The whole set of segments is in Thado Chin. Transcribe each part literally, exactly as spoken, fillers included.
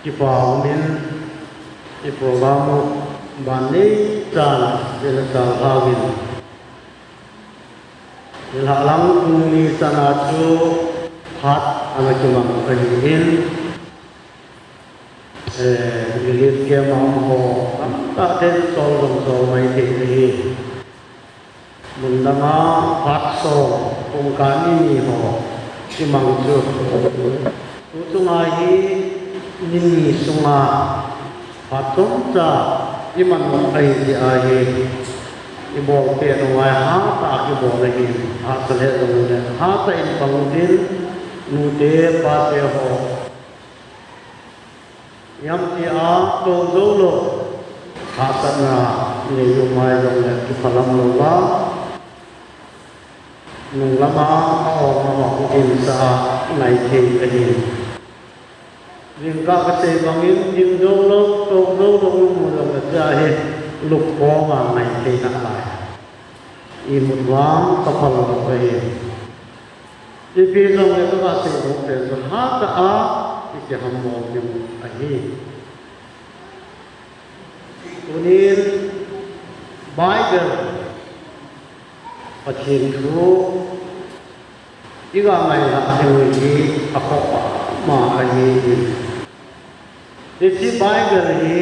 Kipa umin i program u ban nei chan vela chal hangin, i lhahlang pung ni chana chu phat ana kimang ahin, eh, relief camp a um ho tamtah ten sol jong sol mai thei ahi. Mun danga phat som pung kani ni ho kimang chu, tu chunga hi ni ni sunga phat chomcha i man ahi jeh ahi. I bol peh nunga hatah a kibol ahi, hahsa lheh jongle hatah in pang utin, nute pate ho, ihamtia tou jou lou hahsatna nei u mai jongle kiphalam louva, nung lama a-om a-om dinsah a ngai thei ahi. Jingkah kasei bangin ding jou lou, tou jou lou imu jongle, chea hi lupkhom a ngai thei nalai. Imut vang kaphal lou ahi. Ipi jongle kaga sei bou pen chu hatah a i kihammol diu ahi. Tunin Bible, Pathen thu i ga ngailhah diu hi akhoh mama ahi. Hiche Bible hi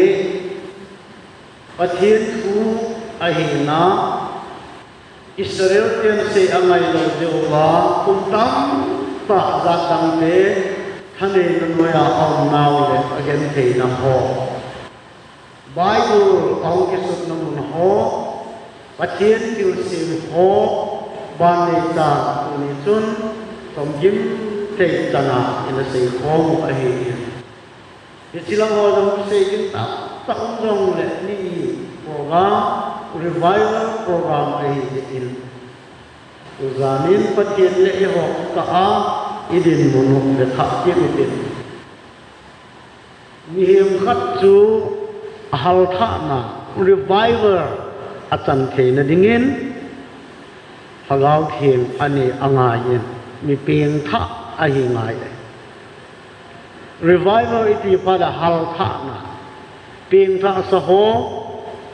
Pathen thu ahina, Israel ten sei angailou jeh uva kum tamtah jat dangte thaneina noiya aumnau le agentheina ho, Bible ahung kisutna mun ho, Pathen thilsem ho, ban neichan tuni chun chomgim thei chana ina seikhom u ahi. Hiche lang ho jong sei ding tamtah um jongle ni program, revival program ahi jeh in, tujanin Pathen le eiho kah a i dinmun u vethah kit utin, mihem khat chu ahalthahna, revival achan theina dingin Lhagao Theng anei angaiyin, mi pengthah ahi ngai e. Revival iti phat le halthahna, pengthahsa ho,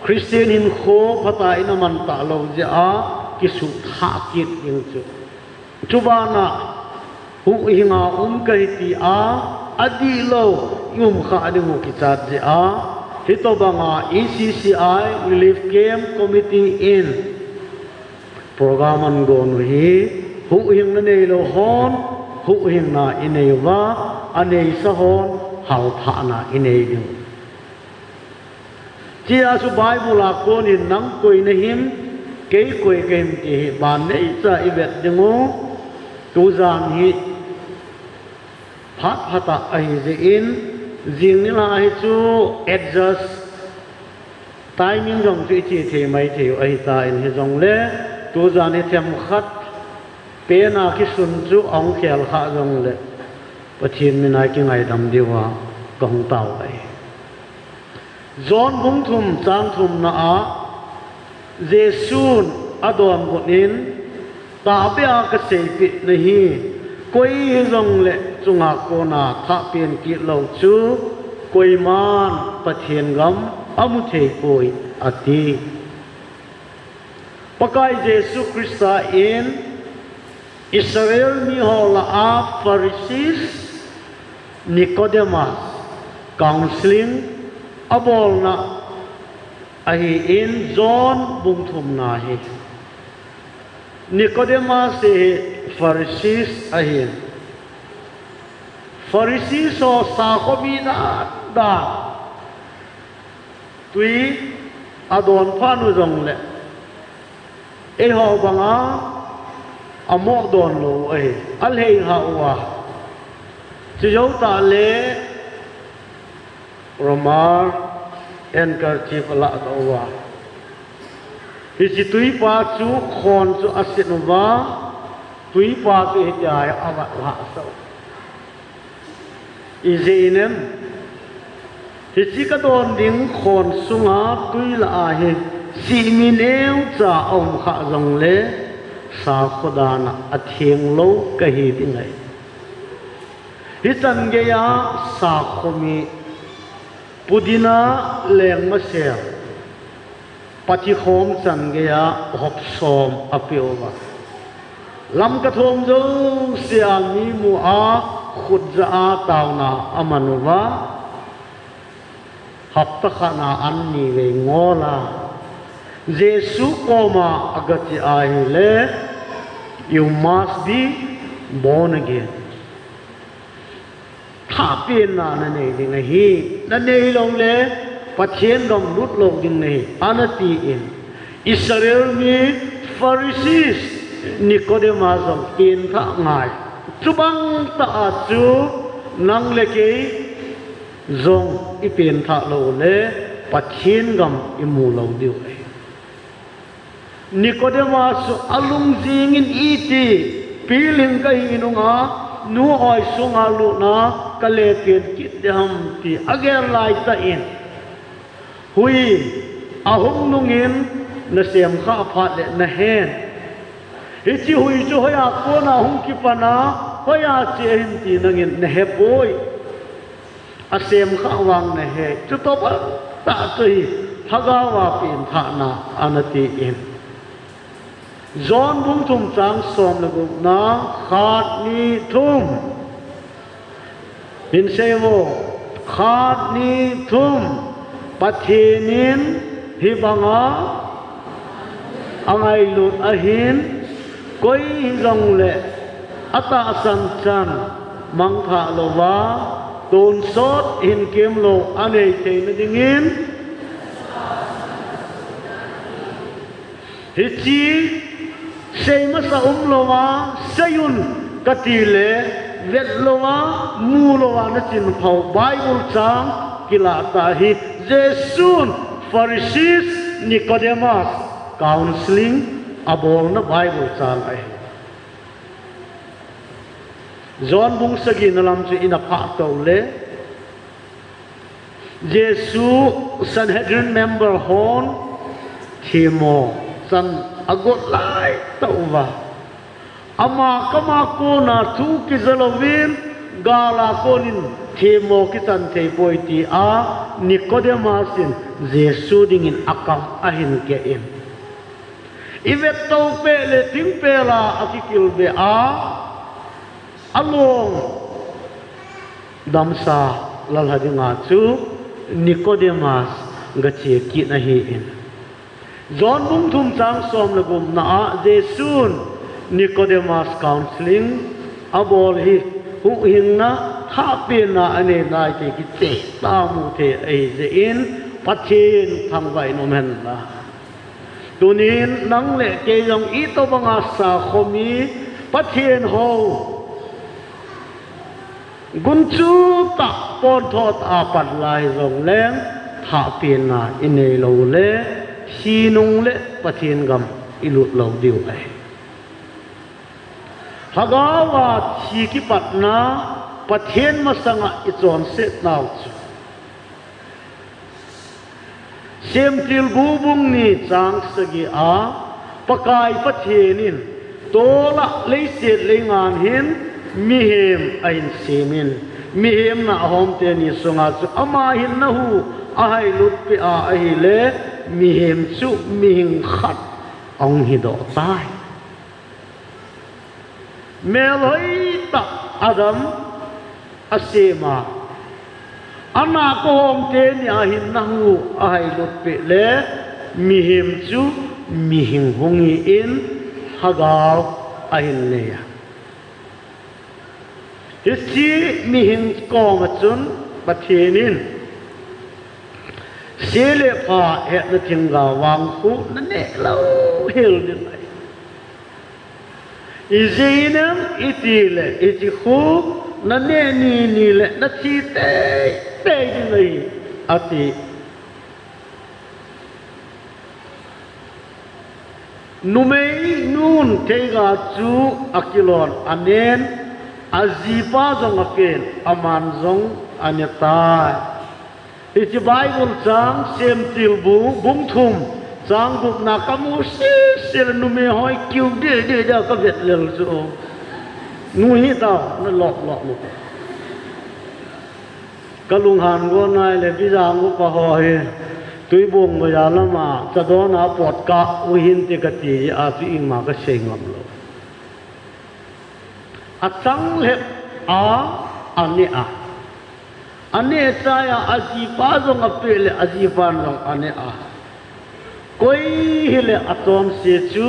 Christian hinkho phatah in aman talou jeh a kisuhthah kit ding chu, chubana huhhinga um kahi tia adihlou i umkhah dingu kichat jeh a, hitobanga E C C I Relief Camp Committee in program agon u hi huhhingna neilou hon huhhingna inei uva, aneisa hon halthahna inei diu. Chea chu Bible a konin nang koi nahim, kei koi kahim ti hi ban neicha ivet dingu. Tujan hi phat phatah ahi jeh in, jing nilhah hi chu adjust, timing jong chu iche thei mai thei u ahitan, hijongle tujan hi themkhat pena kisun chu ahung khelkhah jongle Pathen mina kingaidam diuva kahung tao ahi. John bung thum chang thumna a Jesun adonbut in, tahbeh a kaseipeh nahi, koi hijongle chunga kona thahpen kit lou chu koiman Pathen gam amu theipoi, ati. Pakai Jesu Christa in Israel miho lah a Pharisees, Nicodemus, counseling abolna ahin, John bung thumna hi. Nicodemus hi Pharisees ahin. Pharisees ho sakho mi dan dan. Twi adon phat u jongle eiho banga amoh donlou u ahi, alhei hah uva. Chujou tah le rumal, handkerchief aladoh uva, hiche twipa chu khon chu aset uva, twipa chu hitia hi avat lhahsah u. Ijeh inem? Hiche kadon ding khon sunga twi lah a hi sihmi neocha aumkhah jongle sakho dan a athenglou kahi ding ahi. Hichan geiya sakho mi Pudina lengmasem, pathi khom chan geiya hop som apeuva, Lamka thom jousea mi mu a, khut ja a taona aman uva, hapta khat na an ni vei ngol a, Jesu koma aga che ahile, You must be born again. Thahpenna nanei ding ahi, nanei loule Pathen gam lut lou ding nahi, ana tin, Israel mi Pharisees Nicodemus jong penthah ngai. Chubang tah a chu nang le kei jong i penthah loule Pathen gam i mu lou diu ahi. Nicodemus chu alung jingin iti, piling kahi nunga, nu oi sunga lutna kale pen kit ding ham ti agel laitah in, hui ahung nungin nasem khah phat le nahen, hiche hui chu hoiya kona hung kipan a, hoiya che ahin ti nangin nahepoi. Asem khah vang nahe, chutobang tah chu hi lhagaova penthahna ana tin. John bung thum chang som le gupna, khat ni thum. Hin seivo, khat ni thum. Pathen in hibanga angailut ahin, koi hijongle atahsan chan mangthah louva, tonsot hinkemlou anei theina dingin, hiche sei masa umlouva, seiyun katile, vetlouva, mulouva nachin phau Bible chang kilah tah hi, Jesun Pharisees Nicodemus counseling abolna Bible chang ahi. John bung sagina lam chu ina phah toule, Jesu Sanhedrin member hon themmo chan agot laitah uva, ama kama kona thu kija louvin, gala konin themmo kichan theipoi tia Nicodemus in Jesu dingin akam ahin keh in, ivetto peh le thingpela akikilbeh a, along damsa lalha dinga chu Nicodemus gache kit ahin. John bung thum chang som le gupna a Jesun Nicodemus counseling abol hi, huhhingna, thahpenna anei nai ti kicheh tah a mu thei ahi jeh in, Pathen thangvah in um hen lang. Tunin nang le kei jong itobanga sakhomi Pathen hou, gunchu tah, pontho tah a pat lai jongleng, thahpenna inei loule, thi nungle Pathen gam ilut lou diu ahi. Lhagaova thi kipatna, Pathen masanga ichonset nau chu Semtilbu bung ni chang sagi a, Pakai Pathen in tola leiset leingan hin mihem ahin semin, mihem nahhomte ni sunga chu ama hinna hu ahailut peh a ahile, mihem chu mihing khat ahung hidoh tai. Melhoi tah Adam asema, anahhomte nia hinna hu ahailut peh le, mihem chu mihing hung hi in, lhagao ahin nei a. Hiche mihing koma chun Pathen in se le pha hetna thingga vang khu naneh louhel ding ahi. Ijeh inem itile, hiche khu naneh nini le nathi teitei ding ahi, ati. Numeinun theiga chu akilon anen, ajipa jong apen, aman jong anetai. Hiche Bible chang Semtilbu bung thum chang gupna kamu sese le numei hoi kiu deh deh deh kavet lel chu. Nu hitao, nalop lop lop. Ka lunghan go nai le, Bijang upa ho hi Tuibong boya lama chadon a pot kah u hinte kati a chu ima ka sei ngam lou. Achang lhep a, aneh a. Aneh chai a, ajipa jong apeh le, ajipan jong aneh a. Koi hile achonse chu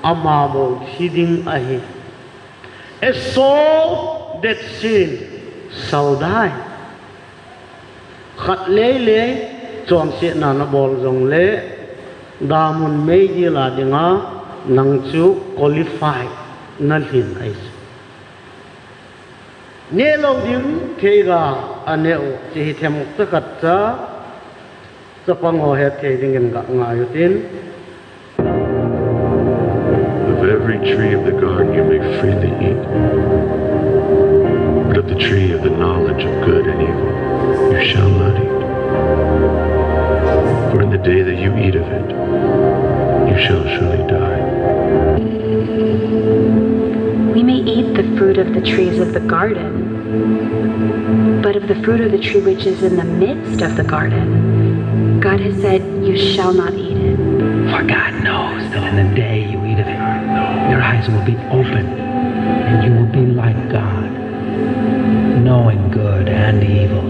ama bou thi ding ahi. A soul that sin shall die. Khat leilei chonsetna nabol jongle, damun meidil a dinga nang chu qualify nalhin ahi. Neh lou ding theiga aneh u, hiche hi themkhat cha, chapang ho hetthei dingin ga ngai utin. Of every tree of the garden you may freely eat, but of the tree of the knowledge of good and evil you shall not eat. For in the day that you eat of it, you shall surely die. We may eat the fruit of the trees of the garden, but of the fruit of the tree which is in the midst of the garden, God has said, "You shall not eat it." For God knows that in the day you eat of it, your eyes will be opened, and you will be like God, knowing good and evil.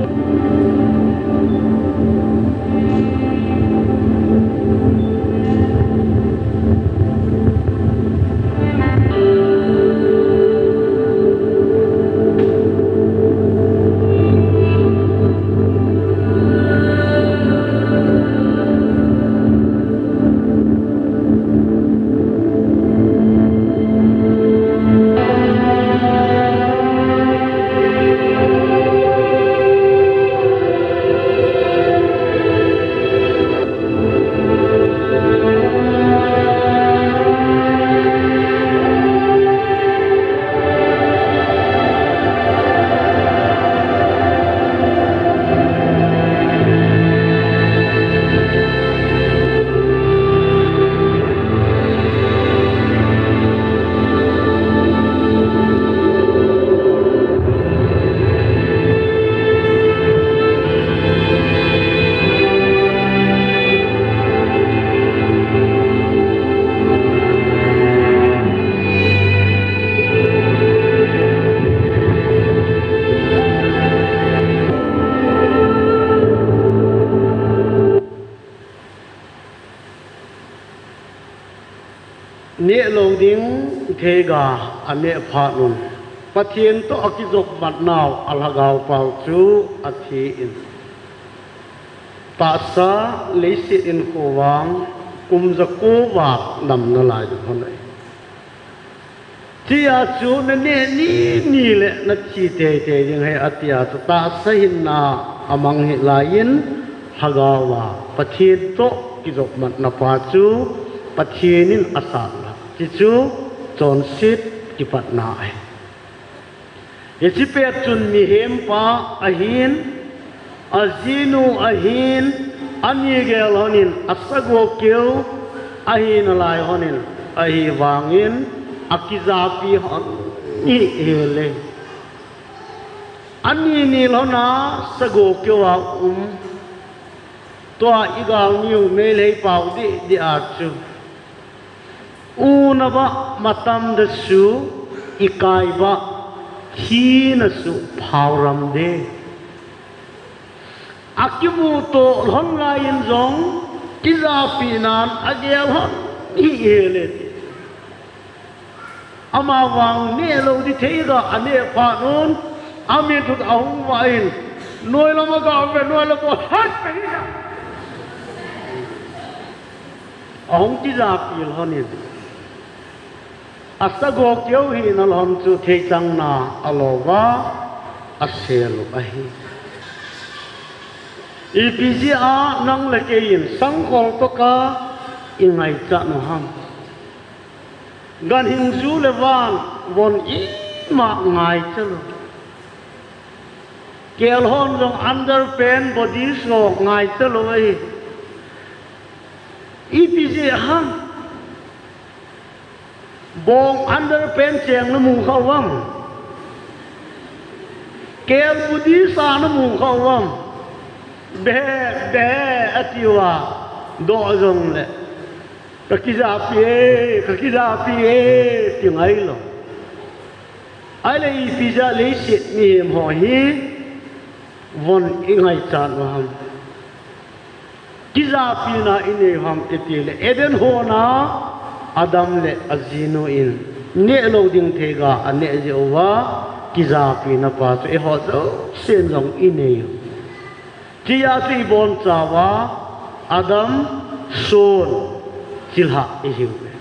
Neh lou ding theiga aneh phat un, Pathen toh akijopmat nau alhagao pau chu athi in, tahsa leiset in khovang kum jako val damna lai ding hon ahi. Tia chu naneh nini le nathi teitei ding ahi, atia chu tahsa hinna amang hih laiyin, lhagao a Pathen toh kijopmatna pa chu Pathen in asatna, hichu chonset kipatna ahi. Hiche pet chun mihempa ahin, ajinu ahin, ani gel honin, asago keu ahi nalai honin, ahivangin akijapi hon hihel e. Ani nilhona sago keu a um, tua igalniu meilhei pau deh deh a chu, unauva matam da su, ikaiuva thina su phauram de. Akimuto lhon laiyin jong kijapina'n agel hon hihel e. Amavang neh lou ding theiga aneh phat un, amin thut ahung vah in, noilam aga ve, noilam bol hat pe hi. Ahung kijapi lhonin, asago keu hina lhon chu theichang na alouva asel u ahi. Ipi jeh a nang le keiin sangkhol toh ka ingaichat u ham? Ganhing ju le van von ima ngaicha lou. Kel hon jong underpant, body so ngaicha lou ahi. Ipi jeh ham? Bong underpant cheng namu kha uvem? Kel budi sa na mu kha uvam. Be, be, atiuva. Doh jongle. Ka kijapi e, ka kijapi e, ti ngai lou. Ahile ipi jeh a leiset mihem ho hi von i ngaichat u ham. Kijapina i nei u ham i ti le, Eden hon a Adam le ajinu in neh lou ding theiga aneh jeh uva, kijapina pa chu eiho jousen jong i nei u. Tia chu i bonchauva, Adam, Son, chilhah i hiu ve.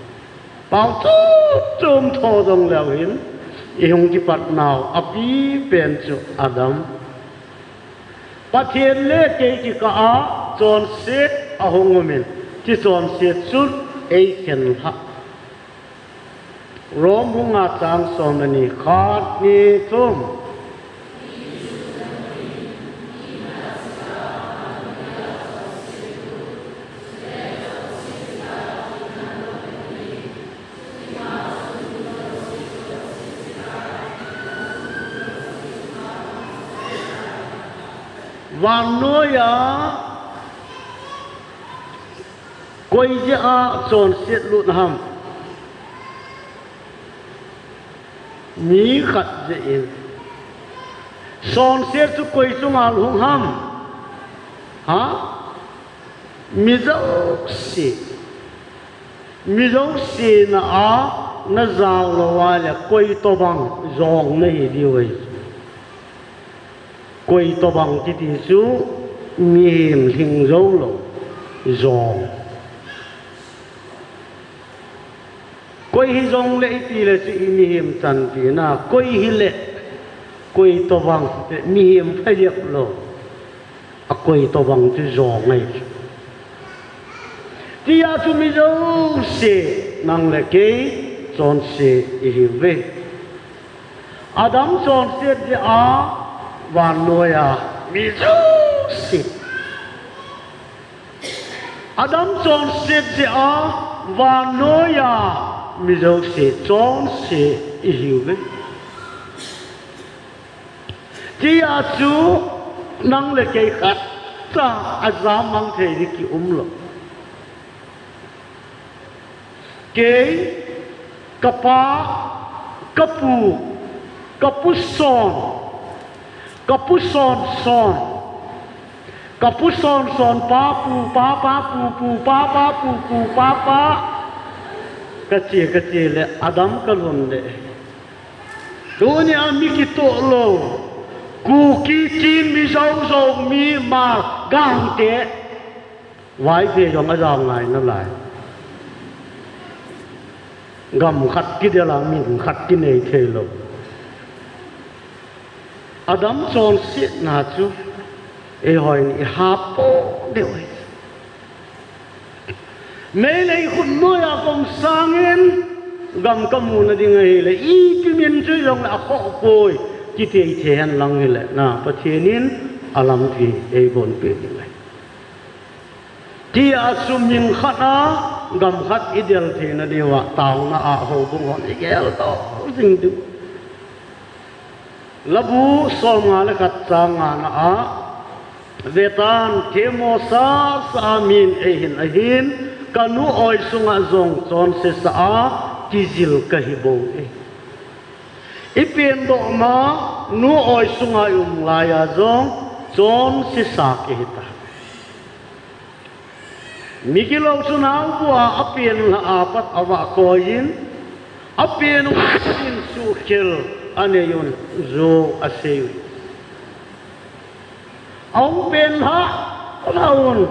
Pao chom chom tho jong leu hin, i hung kipat nau apipen chu Adam. Pathen le kei kikah a chonset ahung umin, chi chonset chun ei khen lhah. Rom bung nga chang som le ni, khat, ni, thum. Vannoiya koi jeh a chonset lut ham? Mi khat jeh in. Chonset chu koi chunga hung ham? Ha? Mi jouse. Mi jouse na a na jao lou a le koi tobang jong na hi diu ahi. Koi tobang kiti chu mihem lhing jou lou jong. Koi hijong le iti le chu i mihem chanpi na, koi hile, koi tobang te mihem pha jep lou. A koi tobang chu jong ahi. Tia chu mi jouse nang le kei chonse i hiu ve. Adam chonset jeh a vannoiya mi jouse. Adam chonset jeh a vannoiya mi jouse chonse i hiu ve. Tia chu nang le kei khat cha a jam mang thei di ki um lou. Kei, ka pa, ka pu, ka pu Son, ka pu Son Son, ka pu Son Son pa pu, pa pa pu pu, pa pa pu pu, pa pa. Ka che, ka che le Adam ka lhun le. Tunia mi kitoh lou, Kuki, Chin, Mizo, Zomi, Hmar, Gangte. Vaiphei jong a jao ngai nalai. Gam khat kidel a min khat kinei thei lou. Adam chonsetna chu eihon i hap poh deuh ahi. Meilei khutnoiya ka um sangin gam ka muna ding ahile, ipi min chu jong le akhoh poi, kiti thei hen lang hile, na, Pathen in alampi eibonpeh ding ahi. Tia chu min khat a gam khat i del theina diuva taona a houbung hon i geldoh jing diu. Labu somnga le khat chang ngana a, vetan, themmo sasa min eihin ahin, ka nu oi sunga jong chonse sa a kijil kahi bou e. I pendoh ma, nu oi sunga i um laiya jong chonse sa kihi ta. Mi kilou chu naobu a, apenlha a pat avah koiyin, apen u in suhkhel aneiyun, jo aseiyu. Ahung penlha, ahung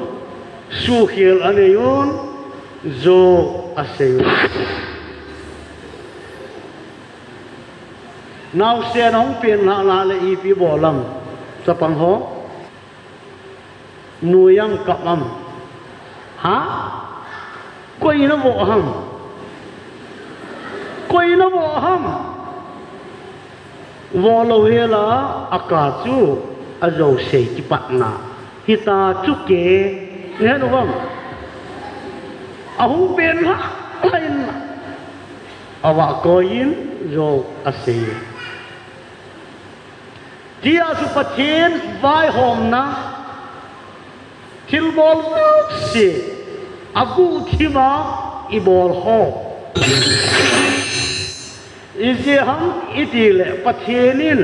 suhkhel aneiyun, jo aseiyu. Naosen ahung penlha lha le ipi bol ham, chapang ho? Nuiyang kap am? Ha? Koi in avoh ham? Koi in avoh ham? Voh lou hela, aka chu ajouse kipatna hita chu ke. Nahet u ham? Ahung penlha, lha in avah koiyin jo asei. Tia chu Pathen vaihomna thilbol jouse aguhthima ibol ho. Ijeh ham itile Pathen in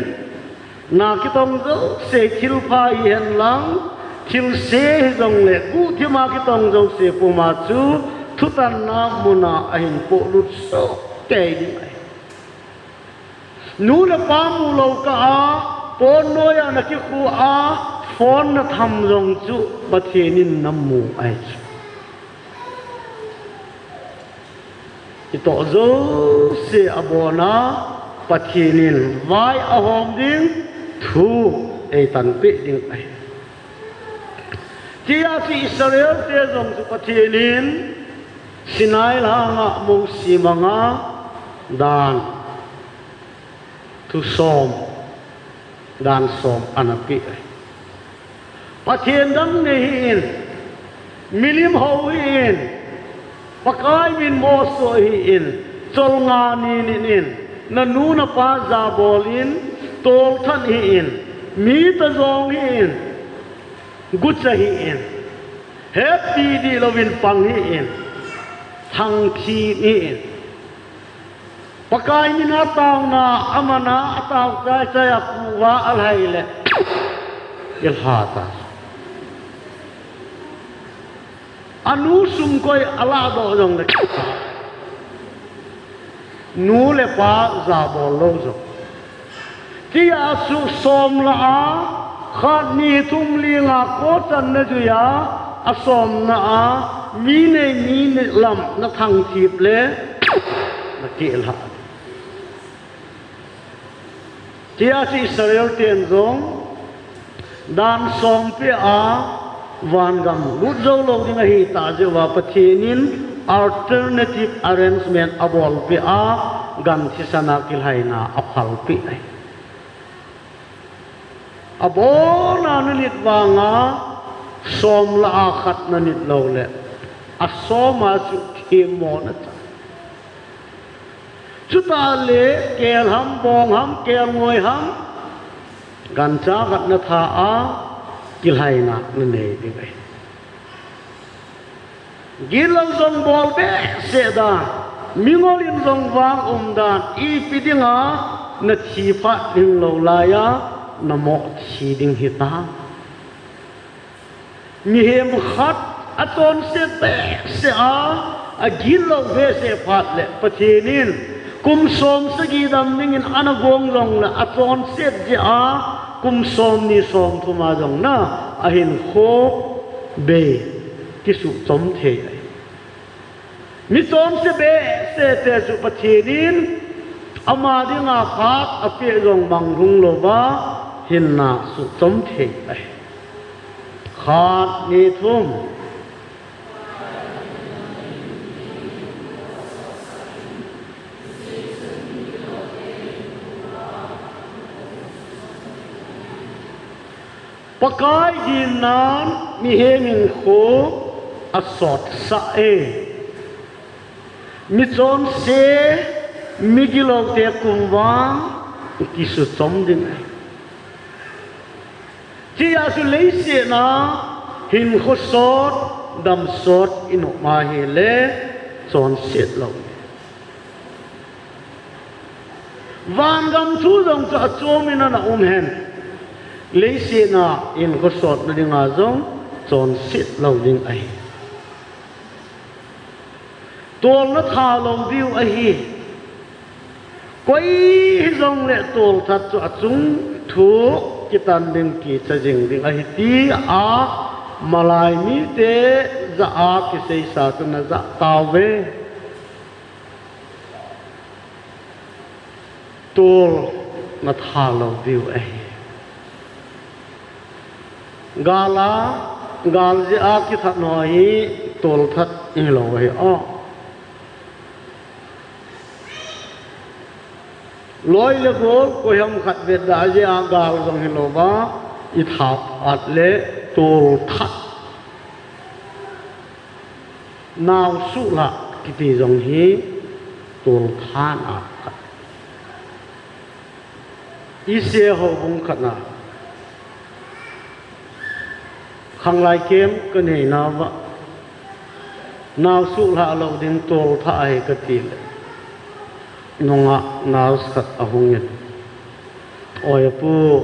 na kitong jouse thilpha hihen lang, thilse hijongle guhthima kitong jouse puma chu thutanna muna ahin polut soh kei ding ahi. Nu le pa mu lou kah a, pon noiya na kikhu a, phone na tham jong chu Pathen in na mu ahi chu. Itoh jouse abona Pathen in vai ahom ding, thu eitanpeh ding ahi. Tia chu Israel te jong chu Pathen in Sinai lhanga Mosi manga dan, thu som, dan som ana peh. Pathen dang nei hih in, milim hou hih in, Pakai min moso hih in, cholngah ni nit in, na nu na pa jabol in, tolthat hih in, mi ta jong hih in, gucha hih in, hepi dih louvin pang hih in, thangthip hih in. Pakai mina taona, amana atao chaichai a kuva alhai le, kilha ta. Anu sum koi alahdoh jongle, nu le pa jabol lou jong. Tia chu som lah a, khat ni thum li nga ko channa juiya, asomna a, mi nei mi lam na thangthip le, na kilha. Tia chu Israel ten jong dan som peh a, vangam lut jou lou ding ahi tah jeh uva Pathen in alternative arrangement abol peh a, gan thisan a kilhaina aphal peh ahi. Abona na nit vanga, som lah a khat na nit lou le, asom a chu themmo na chang. Chutah le, kel ham, bong ham, kelngoi ham, gancha khat na tha a, kilhaina na nei ding ahi. Gitlou jong bol behseh dan, mingol in jong vang um dan, ipi dinga na thi phat ding lou laiya, na moh thi ding hitam. Mihem khat achonset behseh a, agitlou behseh phat le Pathen in kum som sagi dam dingin ana gong jongle achonset jeh a, kum som ni som thum a jong na ahinkho bei kisuh chom thei ahi. Mi chonse behseh te chu Pathen in ama dinga phat apeh jong manglhung louva hinna suhchom thei ahi. Khat, ni, thum. Pakai ginnan mihem hinkho asotsah e. Michonse, migiloute kum vang kisuchom ding ahi. Chujeh chun leiset a hinkho sot, dam sot i-um ahile chonset lou. Vangam thu jong chu achom in ana um hen. Leiset a hinkho sotna dinga jong chonset lou ding ahi. Tolna tha lou diu ahi. Koi hijongle tolthat chu achung thu kitan ding, kicha jing ding ahi tia malai mite jah a kiseisa chu najah tauve. Tolna tha lou diu ahi. Gal a, gal jeh a kithat ho hi tolthat hilou ahi o. Loi le gol koiham khat vetda jeh a gal jong hilouva, itha phat le tolthat. Naosuhlah kiti jong hi tolthat a khat. Ise ho bung khatna. Khanglai kem ka nei nauva, nau suhlha lou ding toltha ahi ka ti le, nungah nau khat ahung in, "Oi apu,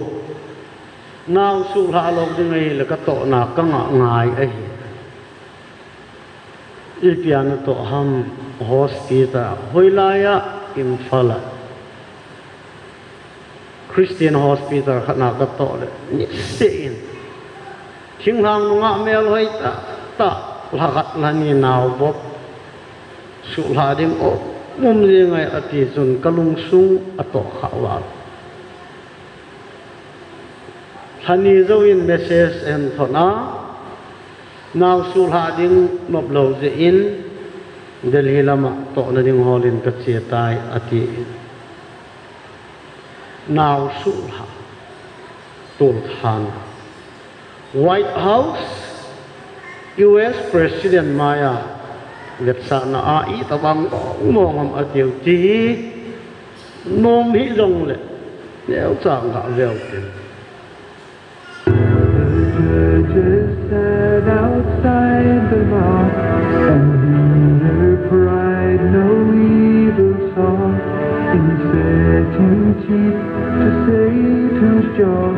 nau suhlha lou ding ahi le ka tohna ka ngah ngai ahi." Ipi a na toh ham? Hospital. Hoilai a? Imphal a. Christian hospital khat na ka toh le, niseh in, thinglhang nungah melhoi tah tah, lha khat lha ni nau bop suhlha ding um um jeng ahi ati chun ka lungsung a toh kha val. Lha ni jou in message ahin thot a, nau suhlha ding nop lou jeh in Delhi lam a tohna ding hol in ka che tai, ati. Nau suhlha, toltha na. White House, U S President mai a vetsahna a itobang mong mong ham ati u ti hi, nom hih jong le, neocha ngah veu tin. The judges sat outside the mosque, and in their pride no evil saw. In setting teeth to Satan's jaw,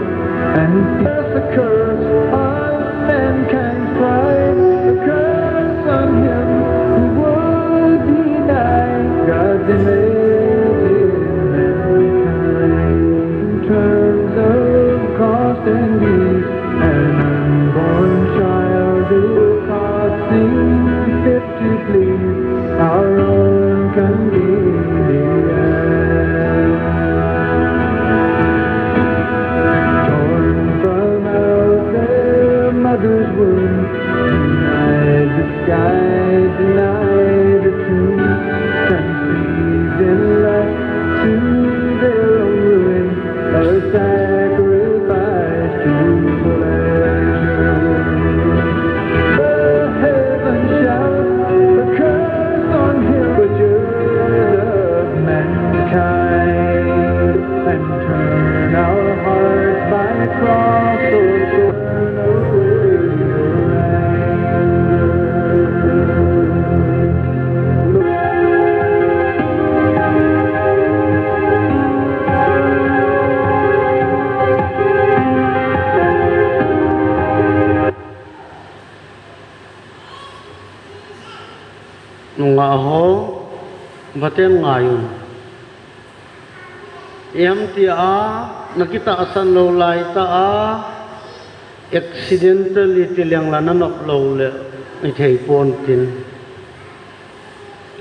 and there's a curse on mankind's pride, a curse on him who would deny God's image in mankind. In terms of cost and ease, an unborn child is costing fifty to please our own convenience. Torn from out their mother's womb, denied the sky, denied the tomb, conceived in lust to their own ruin, a sacrifice to pleasure. The heavens shout, a curse on him, butchers of mankind, and turn our hearts by cross or sword away your anger. Nungah ho, phaten ngai un. Iham tia, na kitahsan lou laitah a, accidentally tileng la na nop lou le, i thei pon tin.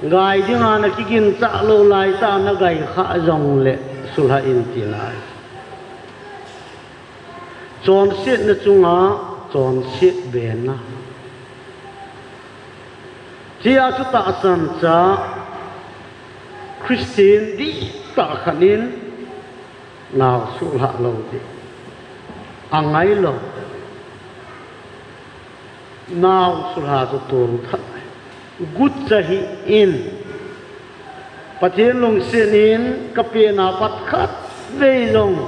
Gai dinga na kiginchah lou laitah a na gai kha jong le, suhlha in tina ahi. Chonsetna chunga chonset bena. Tia chu tahsan cha Christian dihtah khat in nau suhlha lou ding. Angai lou. Nau suhlha chu toltha. Gucha hih in. Pathen lungset in ka pena pat khat vei jong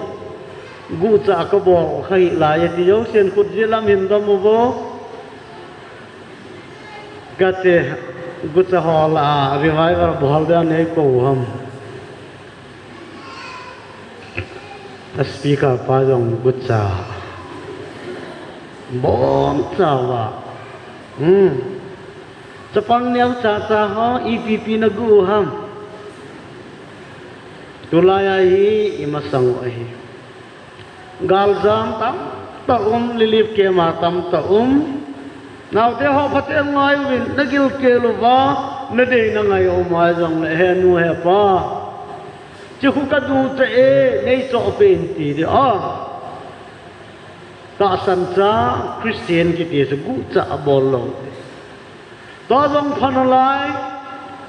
gucha ka bol kha hih lai ati jousen khut jih lam hin dom uvo. Kati, gucha hol a revival bol dia nei kou ham. A speaker pa jong gucha. Boncha uva. Hmm. Chapang neocha cha ho, ipipi na gu u ham. Tulai a hi, i masang u ahi. Galjam tamtah um, relief camp a tamtah um. Naote ho phaten ngai uvin, na gilkel uva, na deina ngai um a jong le, he nu he pa. Chi khu ka du cha e, nei choh peh in ti di a. Tahsan cha Christian kiti chu gucha a bol lou. Tua jong pha nalai,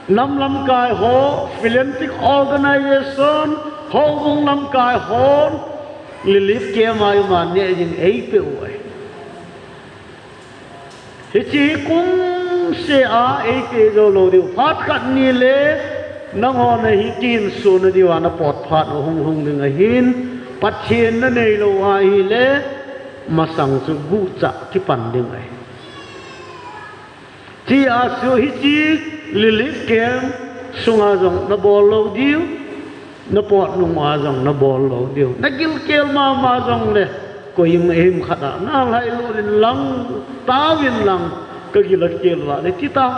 nam lamkai ho, philanthropic organization, houbung lamkai hon, relief camp a i um a neh ding ei peh u ahi. Hiche hi kum seh a ei peh jou lou diu. Phat khat ni le, nanghon a hi kihinso na diu a na pot phat u hung lhung ding ahin, Pathen nanei lou ahile, masang chu guhcha kipan ding ahi. Tia chu hiche relief camp sunga jong nabol lou diu, napot nunga jong nabol lou diu. Nagilkel mama jongle, koi him him khat a nalhailut inlang, taovin lang, kagil akel uva le tita.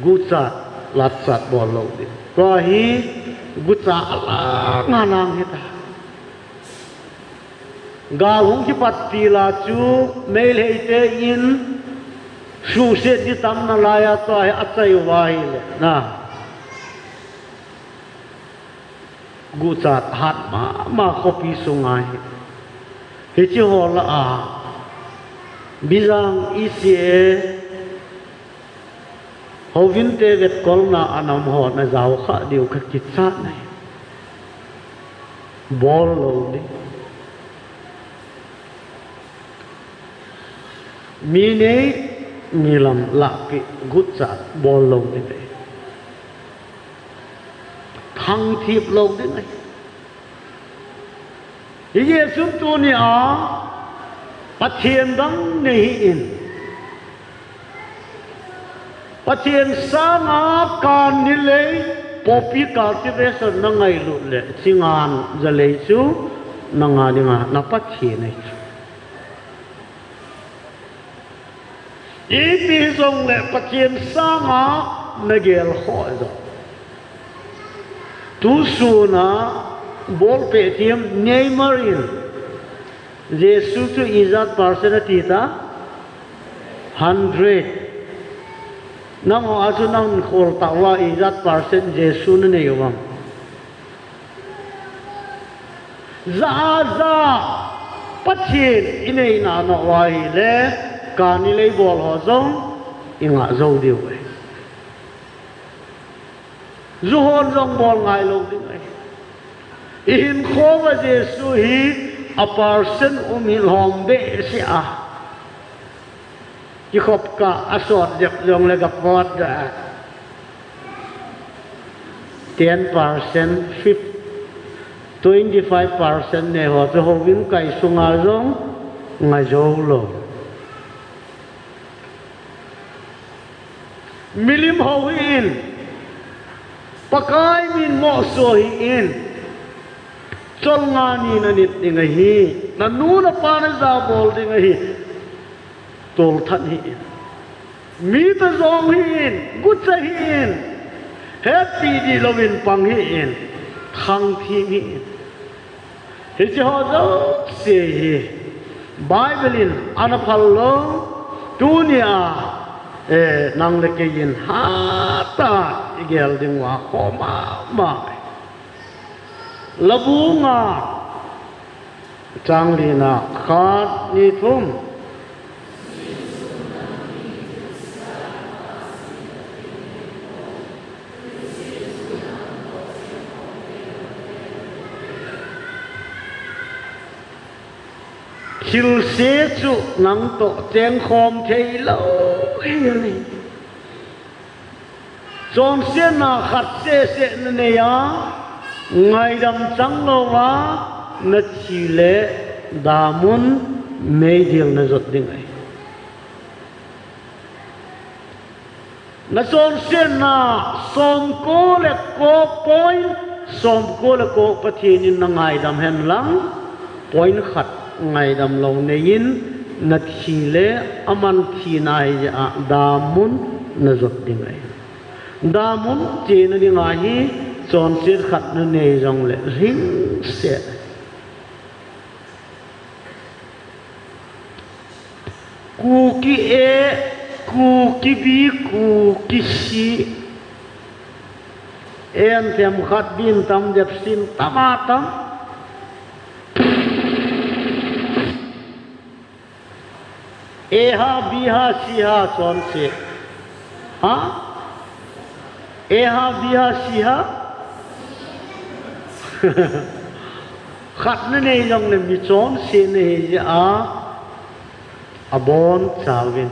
Guchat, latchat bol lou ding. Tua hi gucha alang alang hita. Gal hung kipat til a chu Meitei te in suhset ding tam nalai a tua hi achai uva ahile na. Guchat hat mama khopi sunga hi. Hiche ho lah a Bijang E C A, Hovin te vetkolna a nam ho najao kha diu kakichat nai. Bol lou ding. Mi nei, mi lam lahpi guchat bol lou ding ahi. Thangthip lou ding ahi. Hijeh chun tunia Pathen dang nei hih in. Pathen sanga kan nilei poppy cultivation nangailut le, chingan jalei chu nanga dinga na Pathen ahi chu. Ipi hijongle Pathen sanga nagel ho jong. Tusuna ball pet team Neymar in Jesu chu ijat percent ati ta? Hundred. Nangho a chu nahin khol tauva ijat percent Jesu nanei uvem? Jaja Pathen inei nano uva ahile, kan nilei bol ho jong ingah jou diu ahi. Ju hon jong bol ngai lou ding ahi. Ihinkho uva Jesu hi a percent um hilou behseh a. Kikhop kah a sot jep jongle kapot da. Ten percent, fifty, twenty five percent nei ho chu hovin kai sunga jong nga jou lou. Milim hou hih in, Pakai min mohsah hih in, cholngah ni nanit ding ahi, nanu napa najabol ding ahi, tolthat hih in. Mi ta jong hih in, gucha hih in, hetpi dih louvin pang hih in, thangthip hih in. Hiche ho jouse hi Bible in ana phal lou, tunia, eh, nang le kei in hatah a igel ding uva khom mama. Labu nga chang lina khat ni thum. Thilse chu nang toh chengkhom thei lou hi. Chonsetna khat seh seh nanei a, ngaidam chang louva, nathi le damun meidil najot ding ahi. Nachonsetna somko le ko point, somko le ko Pathen in nangaidam hen lang, point khat ngaidam lou nei in, nathi le aman thina hi jeh a damun najot ding ahi. Damun chena dinga hi chonset khat nanei jongle lhingset. Kuki A, Kuki B, Kuki C. Anthem khat din tam dep sin tam a tam. A ha, B ha, C ha, chonse. Ha? A ha, B ha, C ha? Khat nanei jongle mi chonse nahi jeh a, abonchauvin.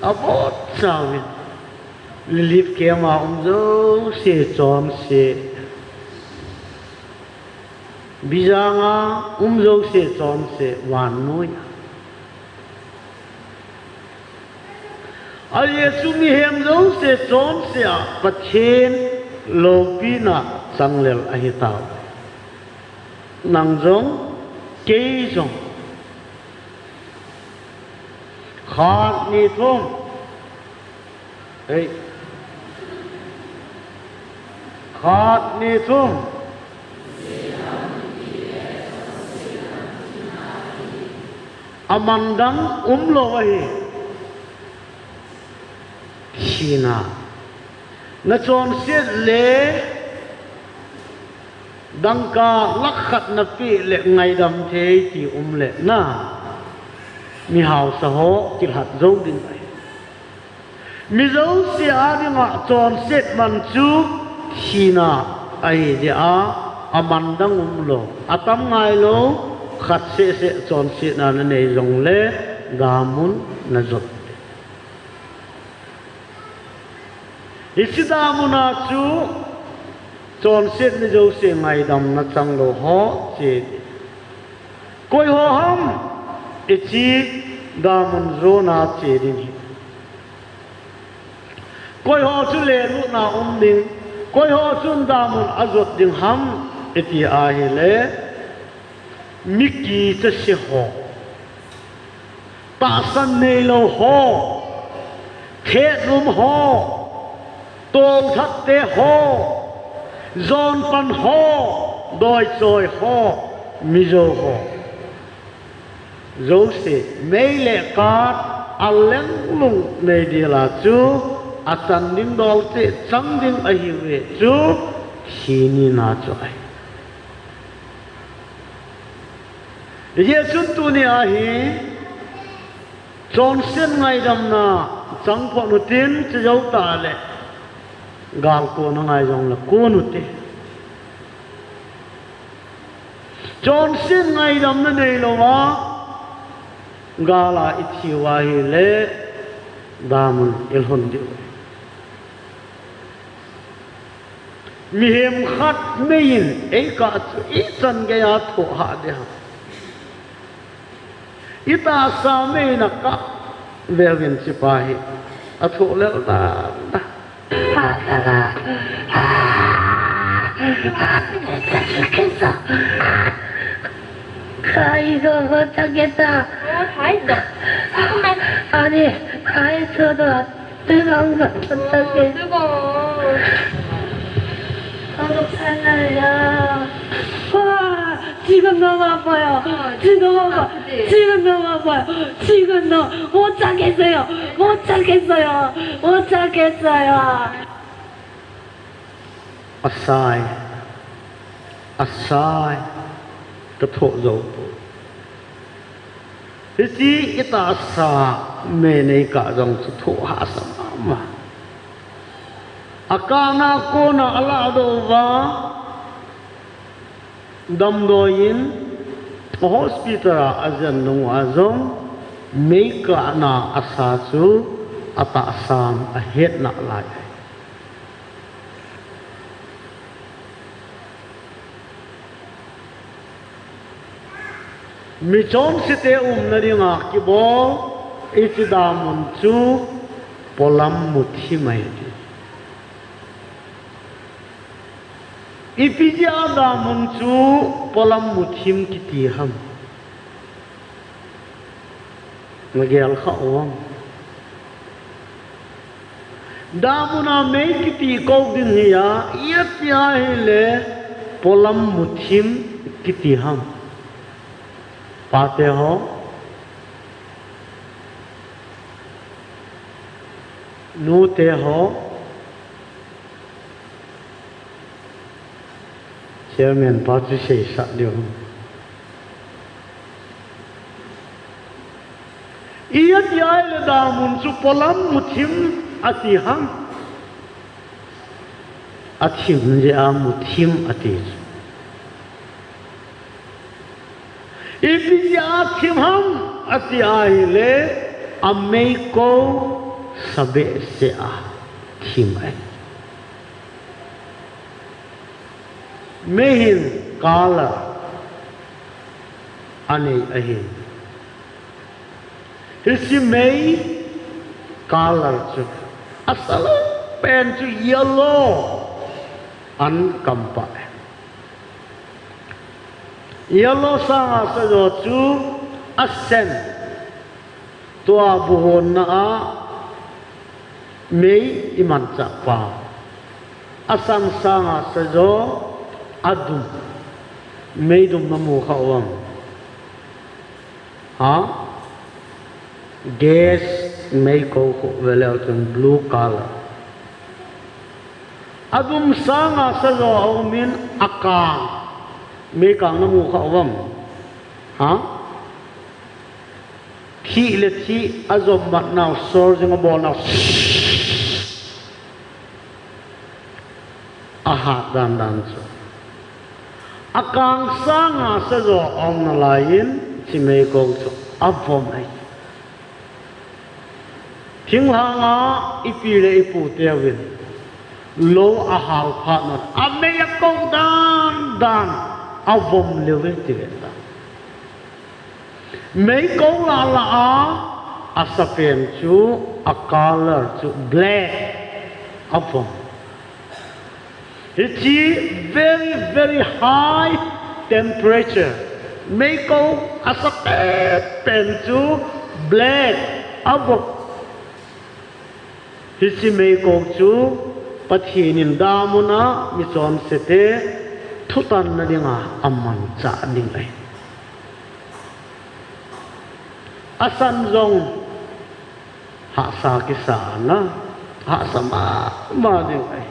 Abonchauvin. Relief camp a um jouse chonse. Bijanga um jouse chonse vannoi a. A Jesu mihem jouse chonse a Pathen loupina changlel ahi tauve. Nang jong, kei jong. Khat, ni, thum. Hei. Khat, ni, thum. Aman dang umlou ahi. Thina. Nachonset le dangka lakh khat napeh le ngaidam thei ti um le na. Mihaosa ho kilhat jou ding ahi. Mi jouse a dinga chonset man chu thina ahi jeh a, aman dang umlou. Atam ngailou, khat seh seh chonsetna nanei jongle, damun najot. Hiche damuna chu chonset mi jouse ngaidamna changlou ho che. Koi ho ham, hiche damun jona che ding hi. Koi ho chu lelutna um ding, koi ho chun damun ajot ding ham, iti ahile, mi kicha se ho, tahsan neilou ho, thet lum ho, tolthat te ho, jonpan ho, doichoi ho, Mizo ho. Jouse, mei le kat, alenglung meidil a chu, achan ding dol cheh chang ding ahiuve chu, thi nina chu ahi. Hijeh chun tuni a hi, chonset ngaidamna chang phot utin, chujou tah le, gal kona ngai jongle kon ute. Chonset ngaidamna neilouva, gal a ithi uva ahile, damun ilhun diu. Mihem khat mei in eikah chu ichan geiya thoh hah ding ham. Itahsa mei in akah veuvin hichepa hi. Athoh lel dan a. Kai go go chaketa. Ani, kai chodo. Tugang, tugang. Tugang. Tugang saya. Wah, 지금 너무 아파요. 지금 아파. 지금 너무 아파요. 지금 너무 못 참겠어요. 못 참겠어요. 못 참겠어요. Asai. Asai. Kathoh jou poi. Hiche itahsa mei in eikah jong chu thoh hahsa mama. Akahna kona alahdoh uva, damdoi in hospital a ajen nung uva jong, meikahna asa chu atahsan ahet nalai. Michonse te umna dinga kibol, hiche damun chu polam muthim ahi. Ipi jeh a damun chu polam muthim kiti ham? Nagel kha uvem? Damun a mei kiti kou ding hi a, iti ahile polam muthim kiti ham? Pate ho, nute ho, Chairman pa chu seisah diu. Iti ahile damun chu polam muthim ati ham? Athim jeh a muthim ati chu. Ipi jeh a thim ham ati ahile, amei kou sa behseh a thim ahi. Mei hin color, anei ahi. Hiche mei color chu, asa lou pen chu yellow an kampah e. Yellow sanga sa jo chu asen, tua buhonna a mei imanchah pa. Asan sanga sa jo adum, meidum namu kha uvam? Ha? Gas meikou khu veleu chun blue color. Adum sanga sa jo aumin akang, meikang namu kha uvam? Ha? Thih le thih ajom matnau, sol jing abolnau. Ahat dandan chu. Akang sanga sa jo aum nalaiyin, hiche meikou chu avom ahi. Thinglhanga ipi le ipu teuvin lou ahal phat un, amei akou dandan, avom leuve tive ta. Meikou lala a, asa pen chu, a color chu black, avom. Hiche very, very high temperature, meikou asa pen pen chu black, avom. Hiche meikou chu Pathen in damuna michonsete thutanna dinga amanchah ding ahi. Asan jong hahsa kisa na, hahsa mama ding ahi.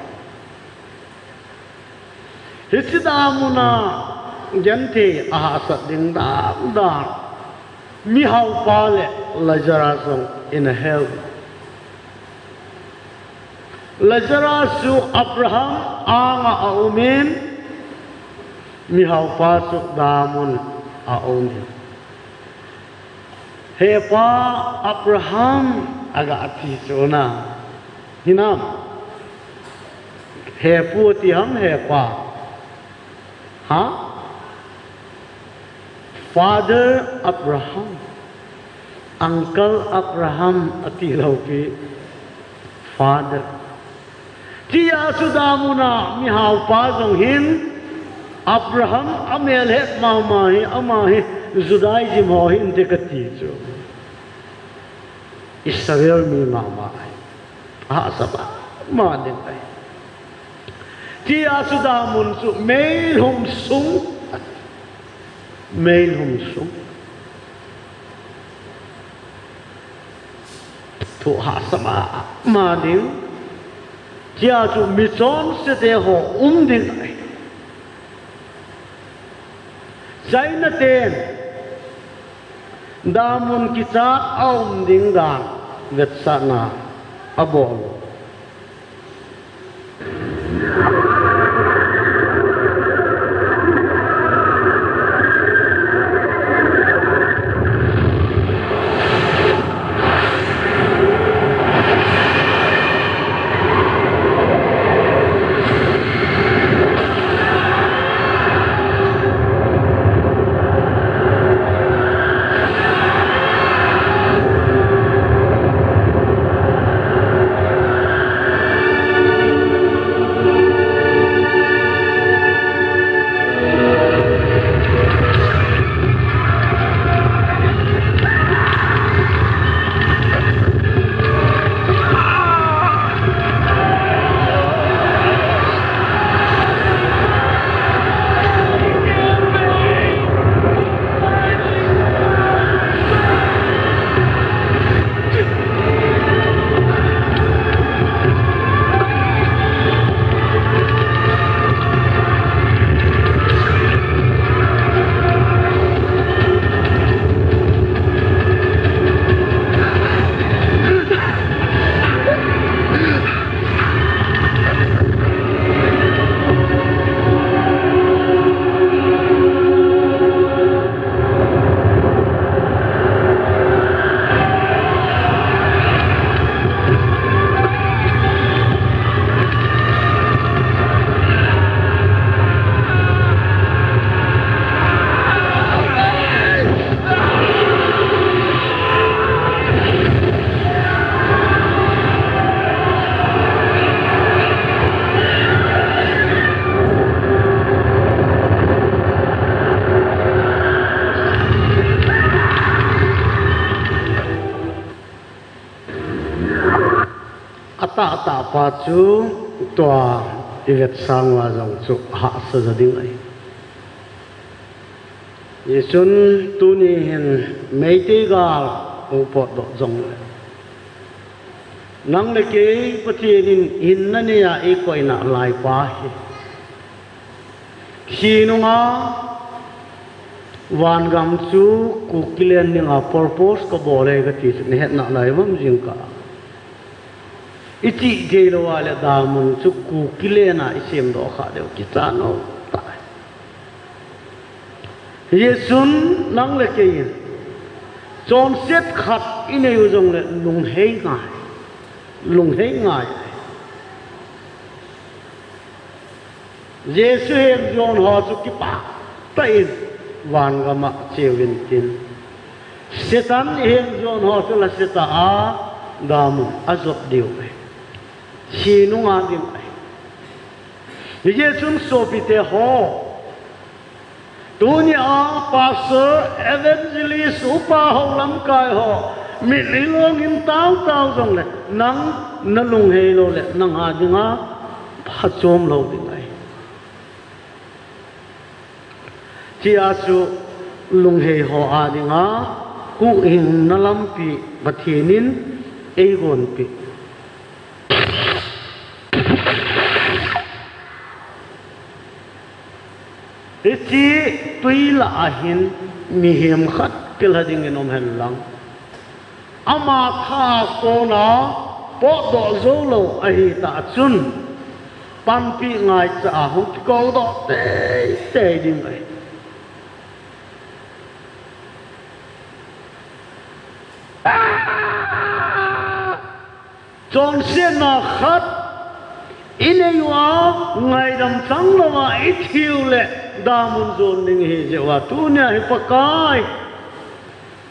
Hiche damuna genthei ahahsat ding dandan, mihaopa le Lazarus jong ina heu. Lazarus chu Abraham anga aumin, mihaopa chu damun aumin. Hepa Abraham, aga ti chu na. Hinam? Hepu ti ham, hepa? Ha? Father Abraham, Uncle Abraham ati lou pi, Father. Tia chu damuna mihaopa jong hin, Abraham amel het mama hi, ama hi Judaism ho hinte kati chu. Israel mi mama ahi. Ahahsa mama ding ahi. Tia chu damun chu meilhum sung, meilhum sung. Thu hahsa mama ding. Tia chu michonsete ho um ding ahi. China ten damun kichat aum ding dan vetsahna abol. Tahtah pa chu tua i vetsang uva jong chu hahsa jo ding ahi. Hichun tuni hin Meitei gal hung potdoh jongle, nang le kei Pathen in hinna neiya eikoina lai pa hi, thi nunga vangam chu Kuki len dinga purpose kabol e kati chu nahet nalai uvam jingkah. I chihthei louva le damun chu Kuki len a i semdoh kha diu kicha nom tai. Hichun nang le kei in chonset khat i nei u jongle lunghei ngai, lunghei ngai. Jesu henjon ho chu kipah tah in vangam a cheuvin tin, Satan henjon ho chu la Satan a damun ajot diu ahi. Thi nunga ding ahi. Hijeh chun sopite ho, tunia pastor, evangelist, upa ho, lamkai ho, mitlhi longin taotao jongle nang na lunghei lou le nang a dinga phachom lou ding ahi. Hichea chu lunghei ho a dinga huhhingna lampi Pathen in eigonpeh. Hiche twi lah a hin mihem khat kilha dingin um henlang, ama tha a kona potdoh jou lou ahitah chun, panpi ngaicha a hung kikoudoh teitei ding ahi. Chonsetna khat i nei uva, ngaidam chang louva i thiu le damun jon ding ahi jeh uva, tunia hi Pakai,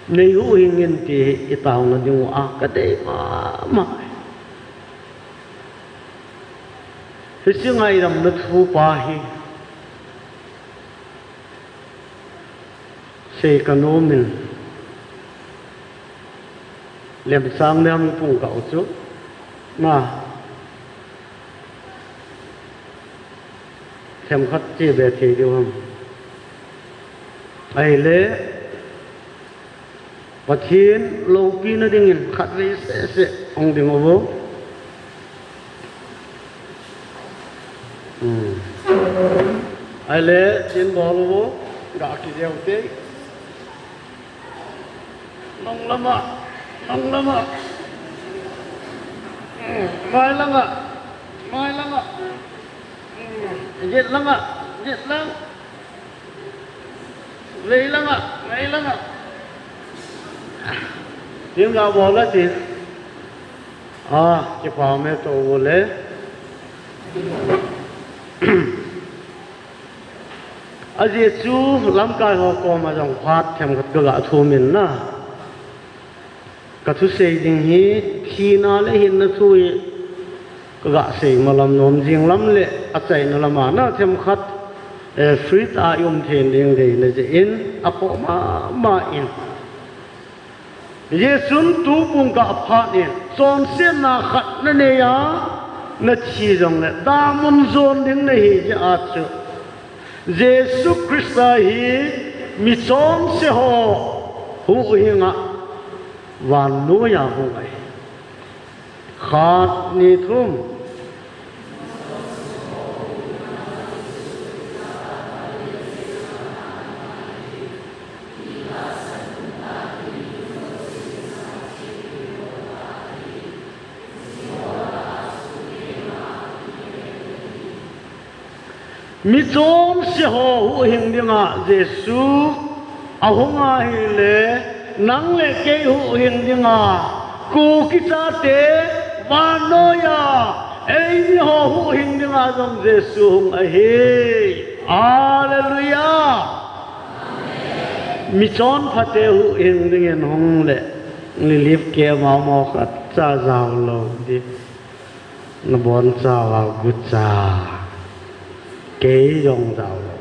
nei huhhing in ti hi i taona ding uva kadei mama. Hiche ngaidamna thu pa hi sei kanom in, Lemchang Niang pung kau chu, na, themkhat chebe thei diu ham? Ahile, Pathen loupina dingin khatvei sehseh hung ding uvo. Hmm. Ahile, chin bol uvo, ga kijeu te. Nung lama, nung lama. Hmm. Mai langa, mai langa. Hmm. Jet langa, jet lang. Vei langa, vei langa. Tin ga bol a tin. A, kipa me to bol e. Ajeh chu lamkai ho koma jong phat themkhat kaga thum in na. Ka thusei ding hi, thina le hinna thu hi kaga sei malam nom jing lam le achaina lama na themkhat, eh, free a i um thei ding deina jeh in, apoh mama in. Jesun tu pung kah phat in, chonsetna khat na nei a, na thi jongle, damun jon ding na hi jeh a chu. Jesu Christa hi michonse ho huhhing a vannoiya hung ahi. Khat, ni, thum. Michonse ho huhhing dinga Jesu ahung ahile, nang le kei huhhing dinga, Kuki chate vannoiya, eimi ho huhhing dinga jong Jesu hung ahi. Hallelujah! Michonphate huhhing dingin hung le, relief camp a mo khat cha jao lou di. Na boncha uva gucha. Kei jong jao lou.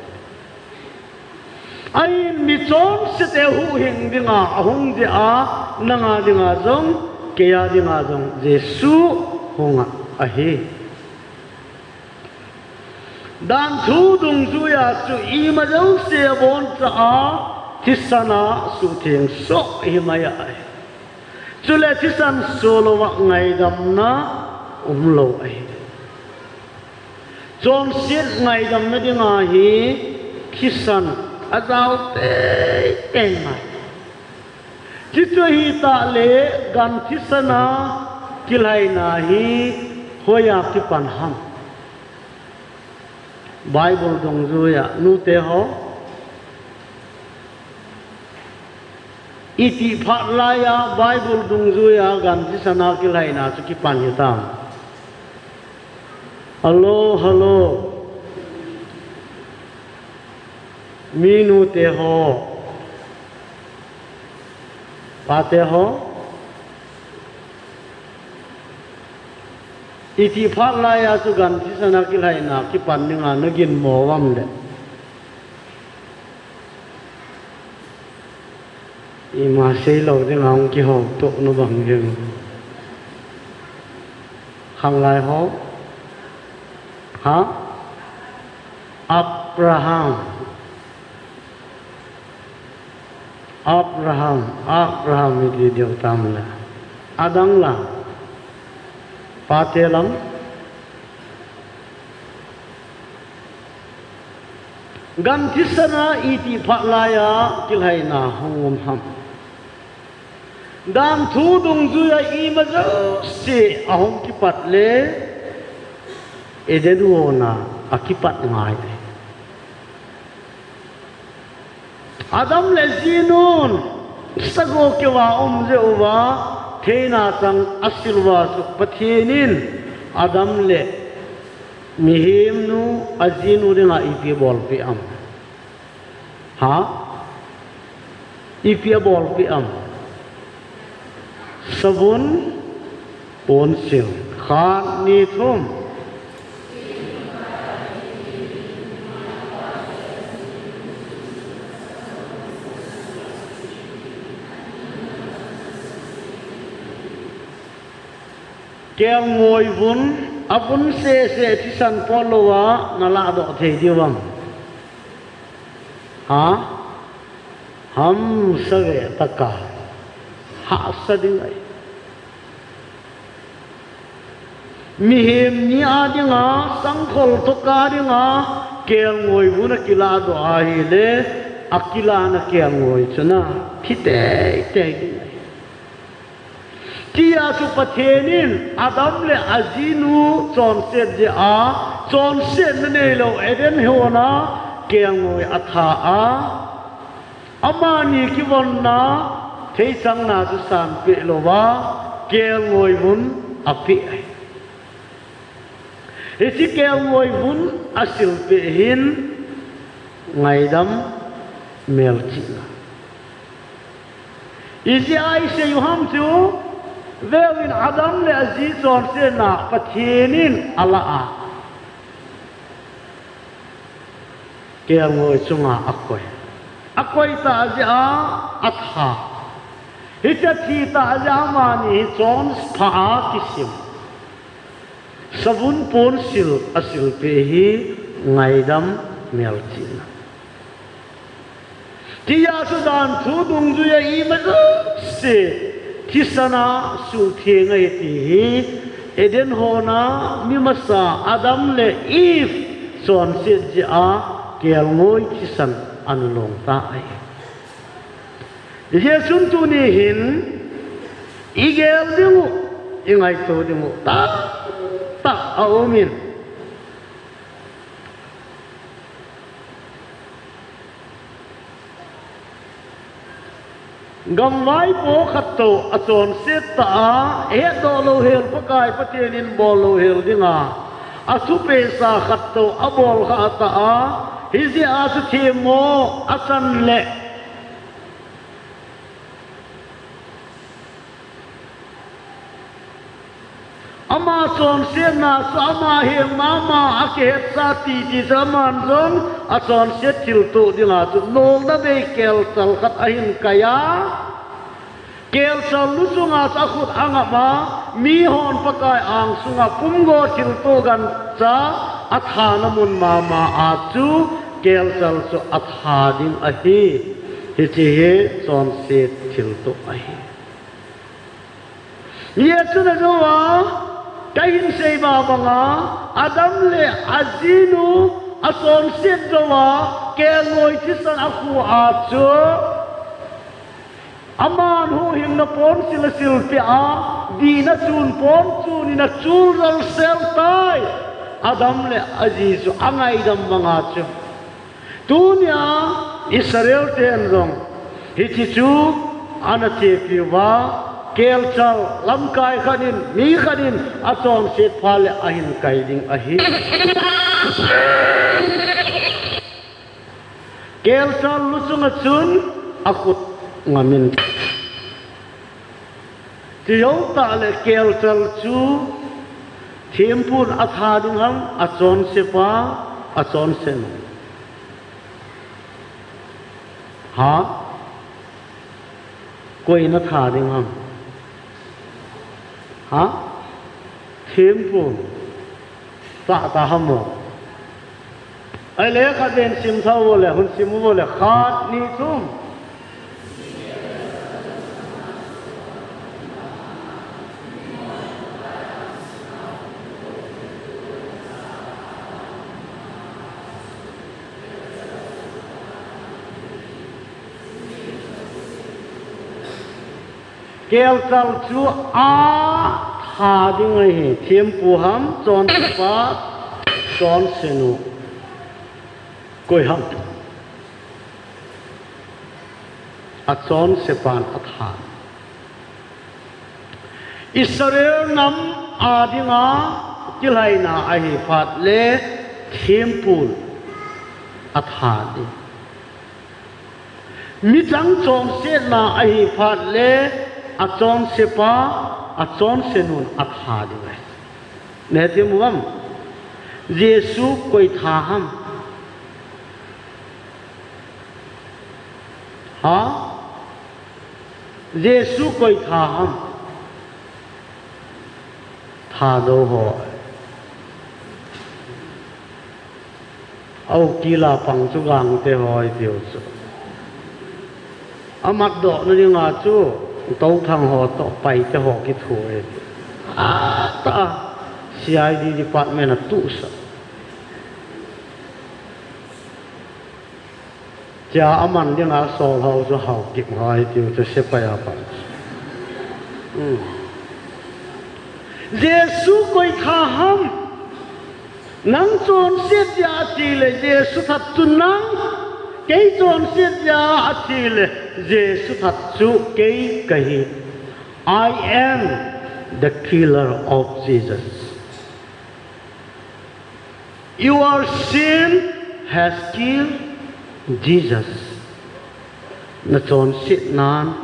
Ahin michonsete huhhing dinga ahung jeh a, nanga dinga jong, keia dinga jong, Jesu hung a ahi. Dan thu dungjuia chu ima jouse aboncha a thisana suhtheng soh himai ahi. Chule thisan soh louva ngaidamna umlou ahi. Chonset ngaidamna dinga hi thisan ajao teitei ngai. Chuchu ahitah le gan thisana kilhaina hi hoiya kipan ham? Bible dungjuia nute ho, itih phat laiya Bible dungjuia gan thisana kilhaina chu kipan hitam? Hello, hello. Mi nute ho, pate ho, itih phat laiya chu gan thisana kilhaina kipan dinga nagin mo uvam le? Ima seilou dinga hung kihoutoh nabang jeng. Khanglai ho, ha? Abraham. Abraham, Abraham iti diu tam le? Adang la? Pate lam? Gan thisana itih phat laiya kilhaina hung um ham? Dan thu dungjuia ima jouse ahung kipat le Eden hon a akipat ngai. Adam le ajinun sagoh keuva um jeh uva theina chang asil uva chu Pathen in Adam le mihemnu ajinu dinga ipi abolpeh am? Ha? Ipi abolpeh am? Savun, ponsil, khat, ni, thum. Kelngoi vun, avun sese thisan potlouva nalahdoh thei diu vam? Ha? Hamsa vehtah a hahsa ding ahi. Mihem ni a dinga, sangkhol thoka dinga kelngoi vun akilahdoh ahile, akilahna kelngoi chu ana thi teitei ding ahi. Tia chu Pathen in Adam le ajinu chonset jeh a, chonsetna neilou Eden hon a kelngoi atha a, amani kivonna theichangna chu sanpeh louva, kelngoi vun apeh ahi. Hiche kelngoi vun asilpeh hin ngaidam melchihna. Ijeh a isei u ham chu, veuvin Adam le aji chonsetna Pathen in alah a, kelngoi chunga akoi. Akoi tah jeh a atha. Hiche thi tah jeh a amani hi chonpha a kisim. Savun ponsil asilpeh hi ngaidam melchihna. Tia chu dan thu dungjuia ima jouse thisana suhtheng ahi ti hi Eden hon a mi masa Adam le Eve chonset jeh a kelngoi thisan ana long ta ahi. Hijeh chun tuni hin igel ding u, ingaito ding u tamtah aumin, gamvaipo khattou achonset tah a, hetdoh louhel Pakai Pathen in bol louhel dinga athupehsa khattou abol khah tah a, hijeh a chu themmo achan leh ama chonsetna chu ama heng mama a kihetsa titi chu aman jong achonset thilto dinga chu nolna bei kelchal khat ahin kai a, kelchal nu chunga chu akhut angap a, mihon Pakai angsunga pumgo thilto gancha athana mun mama a chu kelchal chu atha ding ahi. Hiche hi chonset thilto ahi. Hiche chun ajouva, kahin sei ma banga, Adam le ajinu achonset jouva, kelngoi thisan akhu a chu, aman huhhingna ponsil asilpeh a, dihna chun ponchun in achul jalsel tai. Adam le aji chu angaidam banga chu, tunia Israel ten jong hiche chu ana chepiuva, kelchal lamkai khat in, mi khat in achonset phat le ahin kai ding ahi. Kelchal luchunga chun akhut ngamin. Chujou tah le kelchal chu thempun atha ding ham, achonsepa, achonsenu? Ha? Koiin atha ding ham? Ha? Thempun. Tah tah ham mo? Ahile khatvei sim tha uvole, hung sim uvole, khat, ni, thum. Kelchal chu atha ding ahi, thempu ham, chonsepa, chonsenu. Koi ham? Achonsepan atha. Israel nam a dinga kilhaina ahi phat le thempun atha ding. Midang chonsetna ahi phat le achonsepa, achonsenun atha ding ahi. Nahethem uvem? Jesu koi tha ham? Ha? Jesu koi tha ham? Thadou ho. Aukila pang chu Gangte ho itiu chu. Amatdohna dinga chu Touthang ho toh Paite ho kithu e. Atah a C I D department a tuhsah. Chia aman dinga sol ho chu Haokip ho itiu chu sepai a pan. Hmm. Jesu koi tha ham? Nang chonset dia atile Jesu that chu nang, kei chonset dia atile Jesu that chu kei kahi. I am the killer of Jesus. Your sin has killed Jesus. Nachonsetnan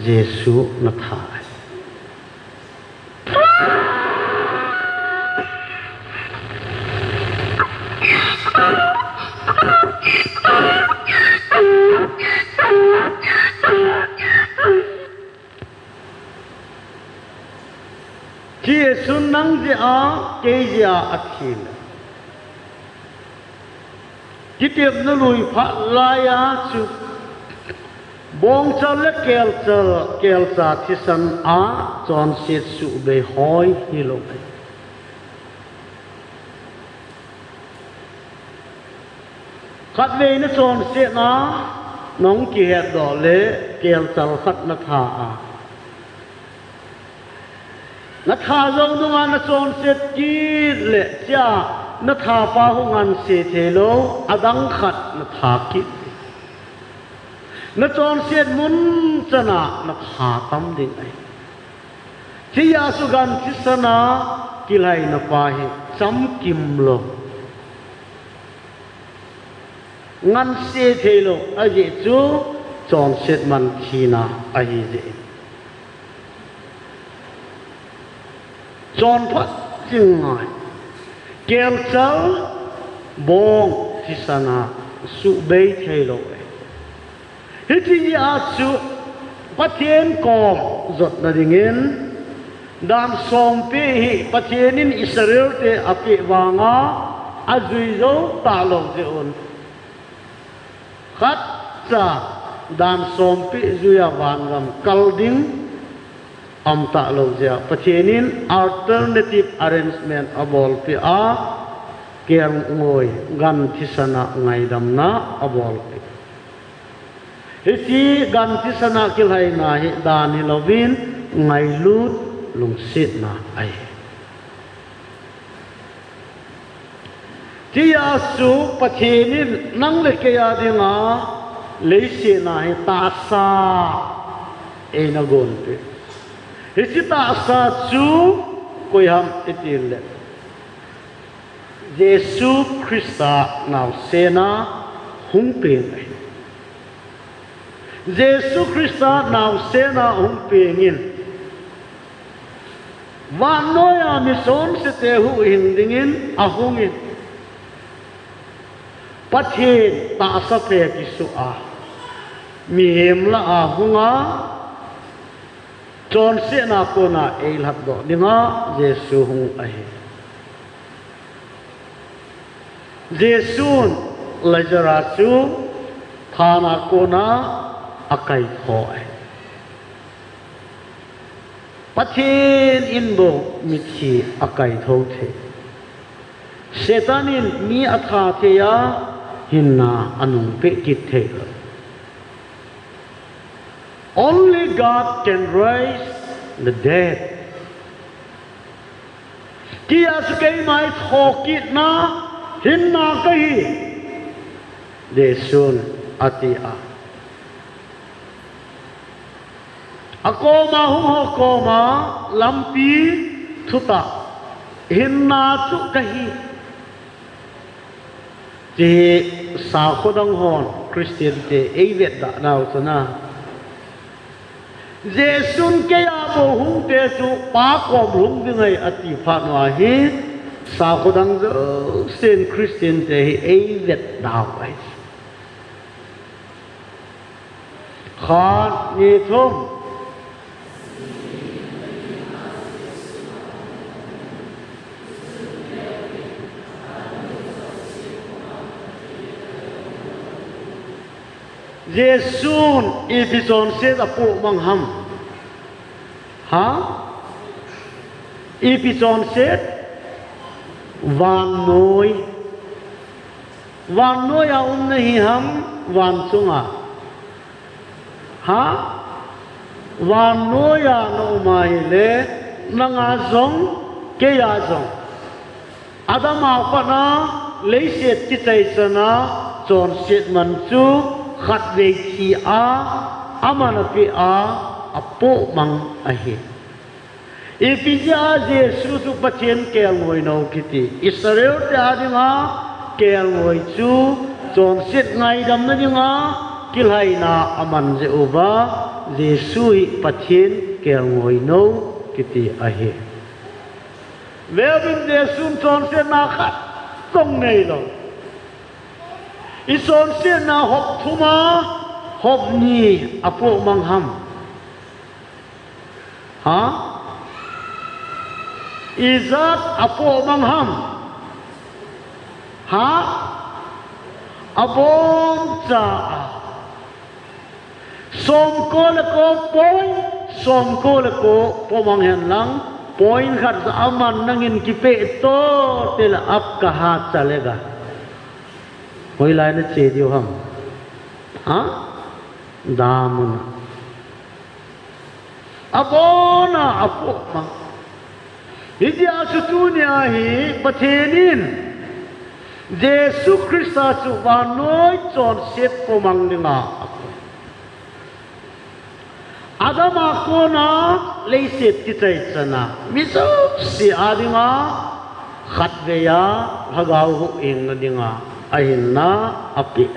Jesu natha. Jesun nang jeh a, kei jeh a athi le. Kitepna lui phat laiya chu, bongchal le kelchal, kelcha thisan a chonset suhbei hoi hilou. Khatvei nachonsetna, nahung kihetdoh le kelchal khat natha a. Natha jou nunga nachonset kit le, chia, nathapa hung nganse theilou, adang khat natha kit. Nachonset mun chana natha tam ding ahi. Chia sugan thisan a kilhaina pa hi chamkim lou. Nganse theilou, ajeh chu chonset man thina ahi jeh in. Chonphat ching ngai. Kelchal bong thisan a suhbei theilou e. Hiti jeh a chu Pathen kom jotna dingin Dan sompi hi Pathen in Israel te apeh vanga ajui jou talou jeh un, khatcha dan sompi juia vangam kal ding aum talou jeh a Pathen in alternative arrangement abolpeh a, kelngoi gan thisana ngaidamna abolpeh. Hiche gan thisana kilhaina hi dan hilouvin ngailut lungsetna ahi. Tia chu Pathen in nang le kei a dinga leiset a hi tahsa eina gonpeh. Hiche tahsa chu koiham itile, Jesu Christa naosen a hung peng ahi. Jesu Christa naosen a hung peng in, vannoi a mi chonsete huhhing dingin ahung in, Pathen tahsa phe kisu a, mihem lah a hung a, chonsetna kona eilhatdoh dinga Jesu hung ahi. Jesun Lazarus chu than a kona akaitho ahi. Pathen in bou mithi akaitho thei. Satan in mi atha thei a, hinna anungpeh kit thei lou. Only God can raise the dead. Tia chu keima hi thokitna, hinna kahi, Jesun ati a. Akoma hung ho koma lampi thutah, hinna chu kahi. Hiche sakho dang hon Christian te eivetda nau chu na, Jesun kei a bou hung te chu Pa kom hung ding ahi ati phat uva hi, sakho dang jousen Christian te hi eivetda u ahi. Khat, ni, thum. Jesun ipi chonset apoh mang ham? Ha? Ipi chonset? Vannoi. Vannoi a um nahi ham, van chunga? Ha? Vannoi a na um ahile, nanga jong, kei a jong, Adam a pat a leiset kichai chan a chonset man chu khatvei thi a, aman apeh a, apoh mang ahi. Ipi jeh a Jesu chu Pathen kelngoinou kiti, Israel te a dinga kelngoi chu chonset ngaidamna dinga kilhaina aman jeh uva Jesu hi Pathen kelngoinou kiti ahi. Veuvin, Jesun chonsetna khat jong neilou. Ichonsetna hop thum a hop ni apoh mang ham? Ha? Ijat apoh mang ham? Ha? Aboncha a, somko le ko point, somko le ko poh mang henlang, point khat ja aman nangin kipeh to tile, आपका हाथ चलेगा. Hoilai nache diu ham? Ha? Damun a. Abona apoh mang. Hijeh a chu tunia hi Pathen in Jesu Christa chu vannoi chonset poh mang dinga apoh. Adam a kona leiset kichai chan a mi jouse a dinga khatvei a lhagao huhhingna dinga ahinna apeh.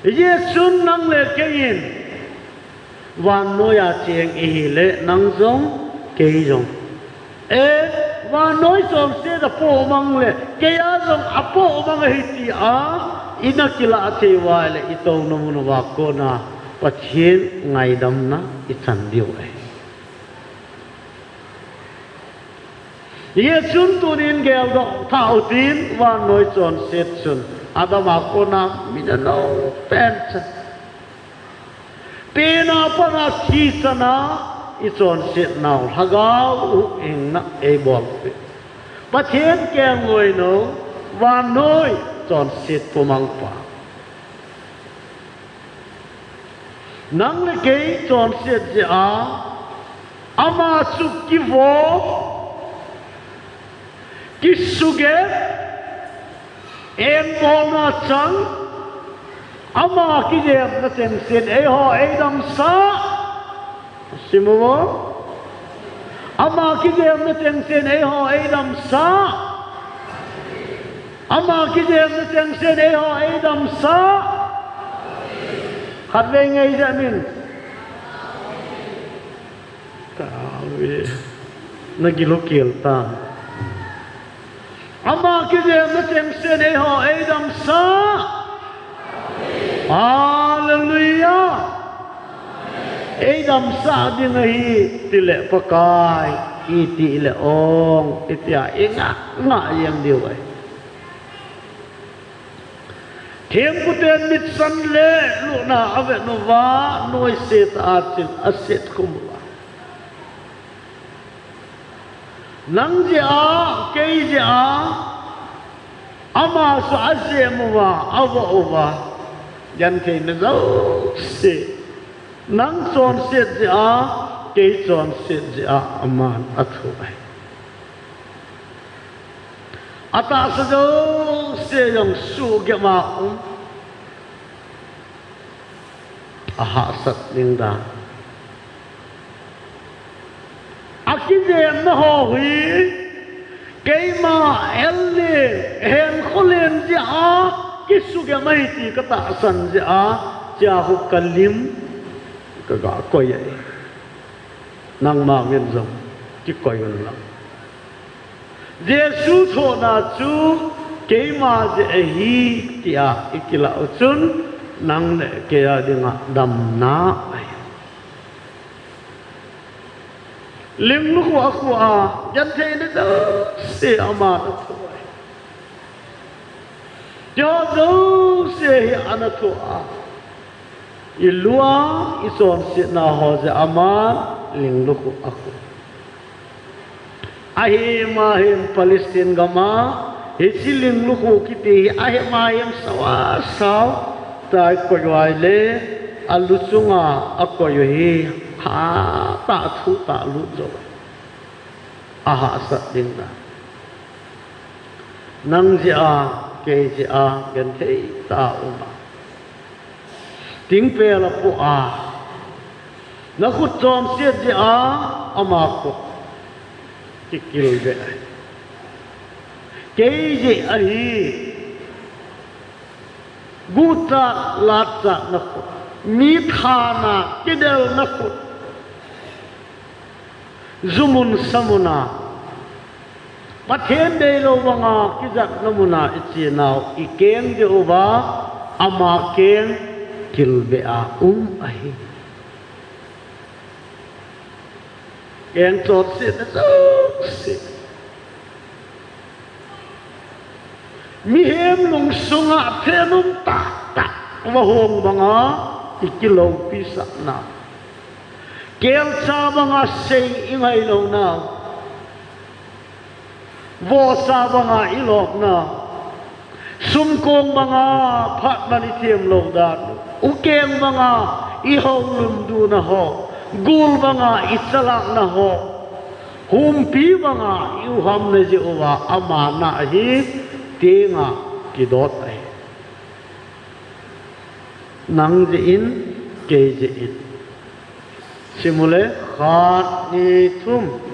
Jesun nang le kei in vannoiya cheng ihile, nang jong, kei jong, e, vannoi chonset apoh mang le kei a jong apoh mang ahi tia ina kilah thei uva ahile, itouna mun uva kona Pathen ngaidamna i chan diu ahi. Hijeh chun tunin geldoh tha utin, vannoi chonset chun Adam a kona mi nanou pen chan, pen a pat a thi chan a i chonset nau Lhagao huhhingna eibolpeh, Pathen keng loinou, vannoi chonset pumangpa. Nang le kei chonset jeh a, ama chu kivo, kisuhget, engbolna chang, ama kijepna chengsen eiho eidamsah. Simu vo. Ama kijepna chengsen eiho eidamsah. Ama kijepna chengsen eiho eidamsah. Khatvei ngaijamin. Taovi. Nagilou kel tan. Ama kijepna chengsen eiho eidamsah. Hallelujah. Eidamsah ding ahi, tile Pakai, iti le ong, itia inga, nga jeng diu ahi. Themgao ten mitsan le luna avet uva, noiset a chun aset khum uva. Nang jeh a, kei jeh a, ama chu ajem uva, avoh uva, gentheina jouse. Nang chonset jeh a, kei chonset jeh a, aman athoh ahi. Atahsa jouse jong suhgep a um. Ahahsat ding dan. Akijepna ho hi, keima el len, henkho len jeh a, kisuhgep ahi ti katahsan jeh a, chua hu kalim, kaga koi ahi. Nangma min jong, kikoi un lang. Jesu thohna chu keima jeh ahi, tia ikilah u chun, nang le kei a dinga damna ahi. Ling lukhuh akhuh a, gentheina jouse aman athoh ahi. Tiho jouse hi ana thoh a, ilu a, ichonsetna ho jeh a aman ling lukhuh akhuh. Ahem ahem Palestine gam a, hiche ling lukhuh kiti hi ahem ahem sao a sao, tai koi uva ahile, alu chunga akoi u hi, hatah thutah lut jou. Ahahsat ding dan. Nang jeh a, kei jeh a, genthei tah a um a. Tingpel apoh a. Nakhut chonset jeh a, ama khut kikil beh ahi. Kei jeh ahi. Guhchat, latchat nakhut. Mi thana, kidel nakhut. Jumun samun a, Pathen deilou banga kijatna mun a ichenau, ikeng jeh uva, ama keng kilbeh a um ahi. Keng chonsetna jouse. Mihem lungsunga thenum tahtah vahong banga ikiloupi sahna. Kelcha banga sei ingailou nau. Vohsa banga ilop nau. Sumkong banga phatman ithem lou dan. Ukeng banga ihoulimna ho. Gul banga ichalhahna ho. Humpi banga iuhamna jeh uva ama nah hi tenga kidot ahi. Nang jeh in, kei jeh in. Simule, khat, ni, thum.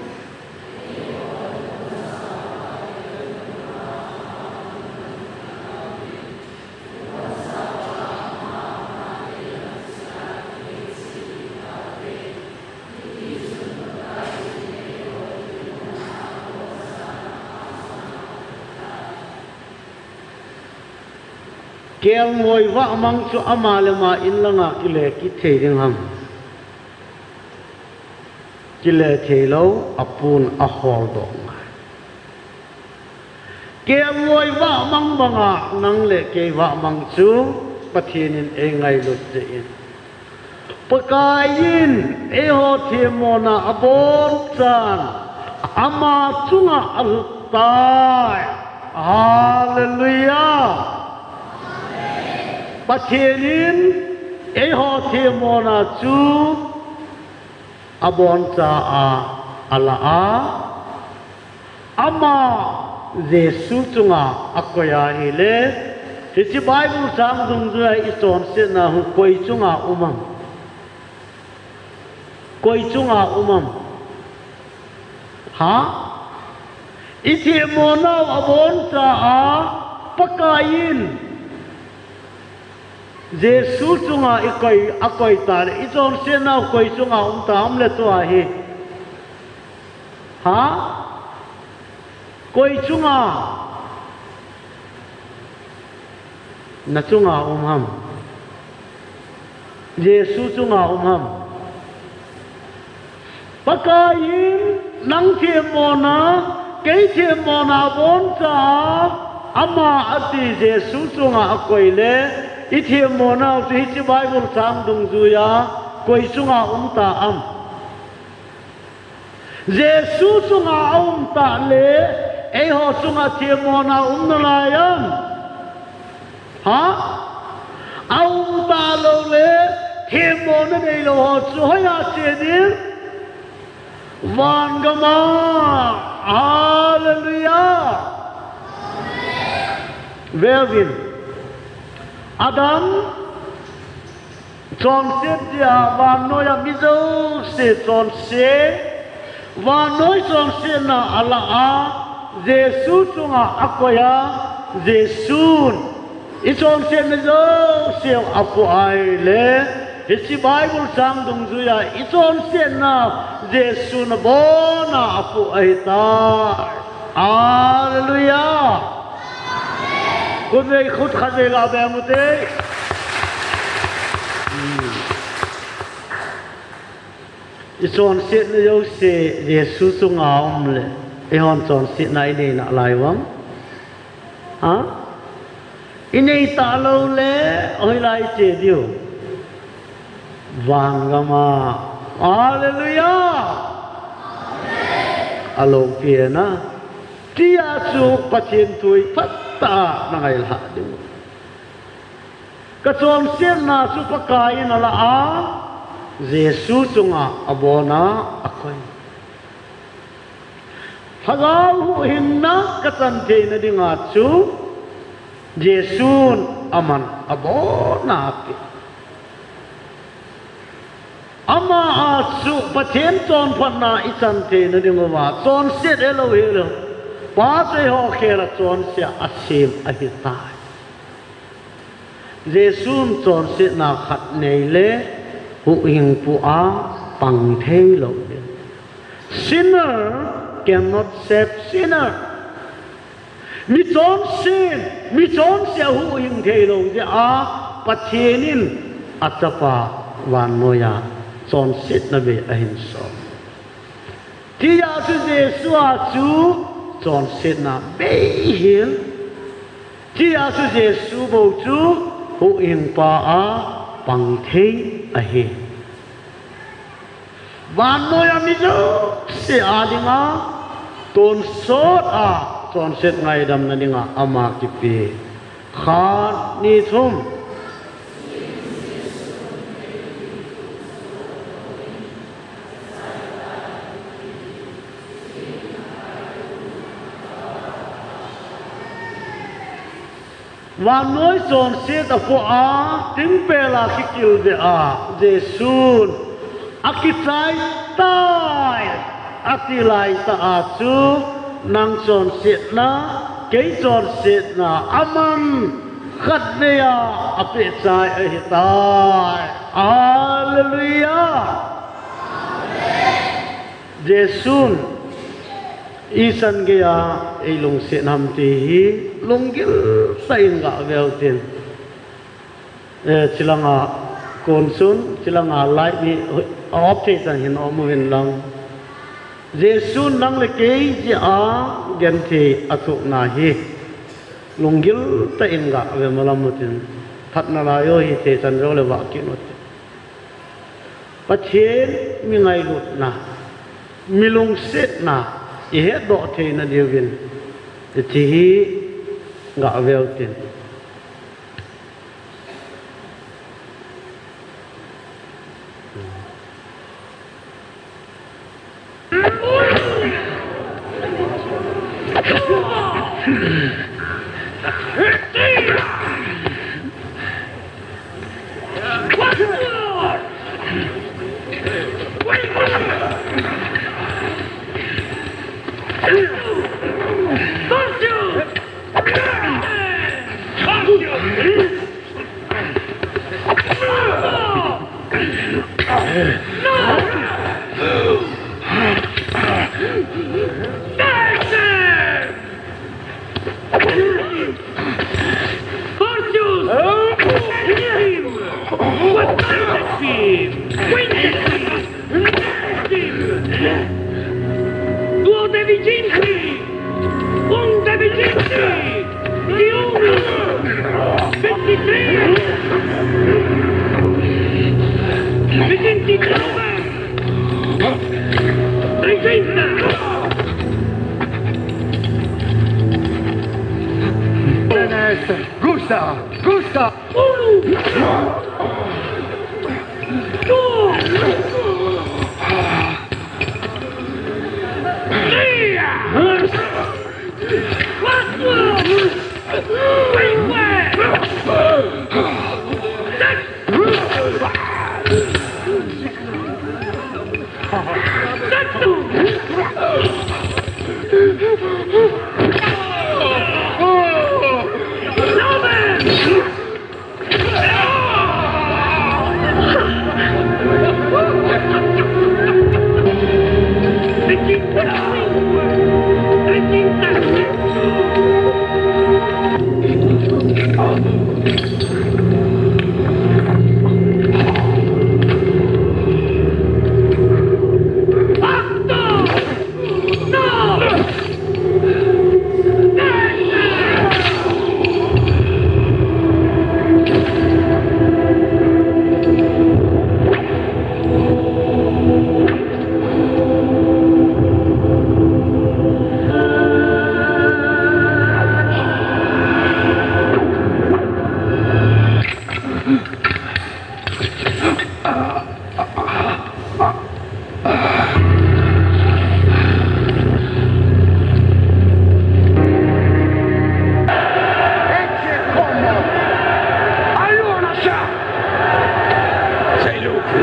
Kelngoi vahmang chu ama le ama in langa kile kit thei ding ham? Kile thei lou, apun ahol doh ngai. Kelngoi vahmang banga nang le kei vahmang chu Pathen in eingailut jeh in, Pakai in eiho themmona abonchan ama chunga alhut tai. Hallelujah. Pathen in eiho themmona chu aboncha a, ala a, ama Jesu chunga akoi ahile, hiche Bible chang dungjuia ichonsetna hu koi chunga um am? Koi chunga um am? Ha? Ithemmonau aboncha a Pakai in Jesu chunga ikoi, akoi tale, ichonsetnau koi chunga um ta am le tua hi? Ha? Koi chunga? Na chunga um ham? Jesu chunga um ham? Pakai in nang themmona, kei themmona aboncha a, ama ati Jesu chunga akoi le, ithemmonau chu hiche Bible chang dungjuia koi chunga um ta am? Jesu chunga aum tale, eiho chunga themmona um nalai am? Ha? Aum talou le, themmona neilou ho chu hoiya che ding? Van gama. Hallelujah. Veuvin. Adam chonset jeh a vannoiya mi jouse chonse, vannoi chonsetna ala a, Jesu chunga akoi a, Jesun ichonsetna jouse apoh ahile, hiche Bible chang dungjuia ichonsetna Jesun abona apoh ahitai. Hallelujah. Khut vei, khut khat vei ga beng ute. Ichonsetna jouse Jesu chunga um le, eihon chonsetna inei nalai uvam? Ha? Inei talou le, hoilai che diu? Van gama. Hallelujah. Aloupi na. Tia chu Pathen thu hi phatah a nangailhah diu. Kachonsetna chu Pakai in ala a, Jesu chunga abona akoi. Lhagao huhhingna kachan theina dinga chu Jesun aman abona apeh. Ama a chu Pathen chonphatna ichan theina dinguva, chonset helou hilou, Pa chu eiho khela chonse a asem ahitai. Jesun chonsetna khat neile, huhhingpu a pang theilou ding. Sinner cannot save sinner. Michonsen, michonse a huhhing theilou jeh a, Pathen in achapa vannoiya chonsetna bei ahin som. Tia chu Jesu a chu chonsetna bei hel. Tia chu Jesu bou chu huhhingpa a pang thei ahi. Vannoiya mi jouse a dinga tonsot a chonset ngaidamna dinga ama kipe. Khat, ni, thum. Vannoi chonset apoh a, thingpel a kikil jeh a, Jesun akichai tai ati laitah a chu, nang chonsetna, kei chonsetna aman khatvei a apehchai ahitai. Hallelujah. Jesun ichan geiya eilungset ham ti hi lunggil tah in gaveu tin. Eh, chilanga kon chun, chilanga light ni a off thei chan hin om uvin lang. Jesu nang le kei jeh a genthei a thohna hi lunggil tah in gave malam utin, phatna lai ho hi thei chan jou le vah kit utin. Pathen mi ngailutna, mi lungsetna i hetdoh theina diuvin, hiche hi gave utin. Duo de Viginti! Un de Viginti! Di uno! Ventitré! Viginti trenta! Tresenta! Gusta! Gusta! Uno! Dos! Tres! Cuatro! Cinco!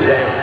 Seis!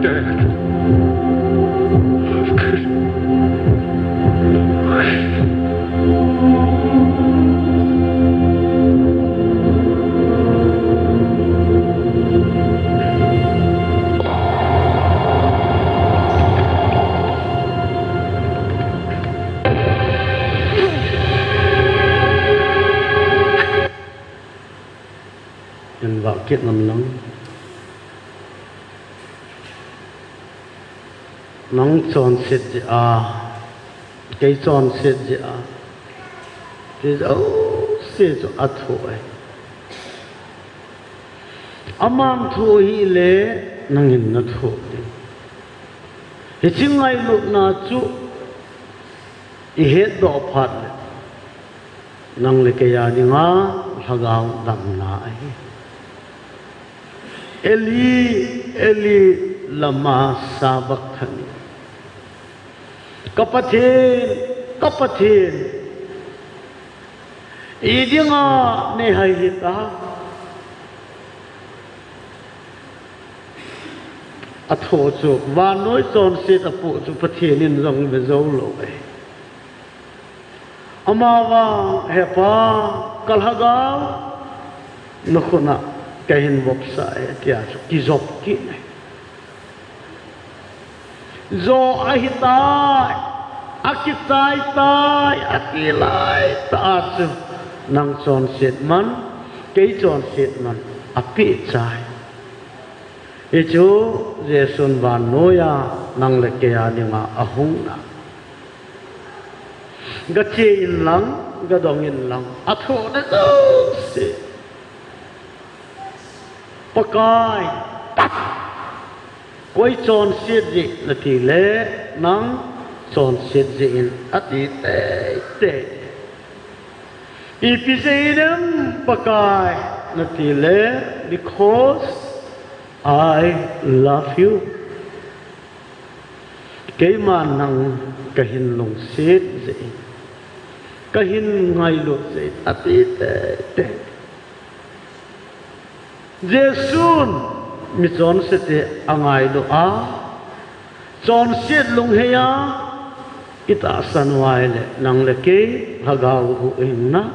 Dad. Ken vah kit nom lang. Nang chonset jeh a, kei chonset jeh a, ti jouse chu athoh ahi. Aman thoh ahile, nangin nathoh ding. Hiche ngailutna chu ihetdoh phat le, nang le kei a dinga lhagao damna ahi. Eli, Eli, lama sabachthani. Ka Pathen, ka Pathen, idinga neihai hitam. Athoh chu, vannoi chonset apoh chu Pathen in jong ve jou lou ahi. Amavang, He Pa, ka lhagao nakhut a kahin vopsah e, tia chu kijop kit e. Jo ahitai, akichai tai, ati laitah a chu, nang chonset man, kei chonset man, apeh chai. Hichu Jesun vannoiya nang le kei a dinga ahungna. Gache inlang, gadong inlang, athohna jouse, Pakai, koi chonset jeh natile, nang chonset jeh in, ati teitei. Ipi jeh inem Pakai natile, because I love you. Keiman nang kahin lungset jeh in, kahin ngailut jeh in, ati teitei. Jesun michonsete angailu a, chonset lungheiya itahsan uva ahile, nang le kei lhagao huhhingna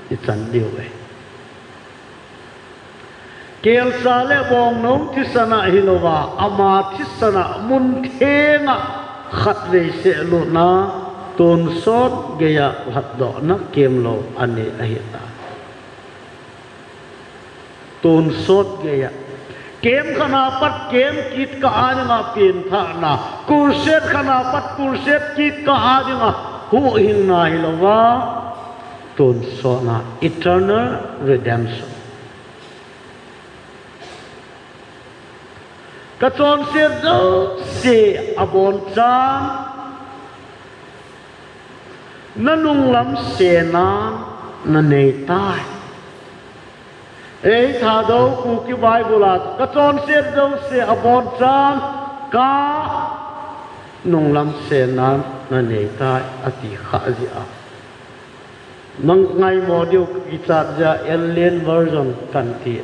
ichan diu ahi. Kelcha le bongnom thisana hilouva, ama thisana mun thenga khatvei seh lutna, tonsot geiya lhatdohna camp lou anei ahitai. Tonsot geiya. Camp khatna pat camp kit kah a dinga penthahna, crusade khatna pat crusade kit kah a dinga huhhingna hilouva, tonsotna, eternal redemption. Kachonset jouse abonchan nanunglam senan naneitai. Ei, Thadou Kuki Bible a, kachonset jouse abonchan kanunglam senan naneitai, ati khah jeh a. Nang ngaimo diu kichat jeh a Ellen Version kanti.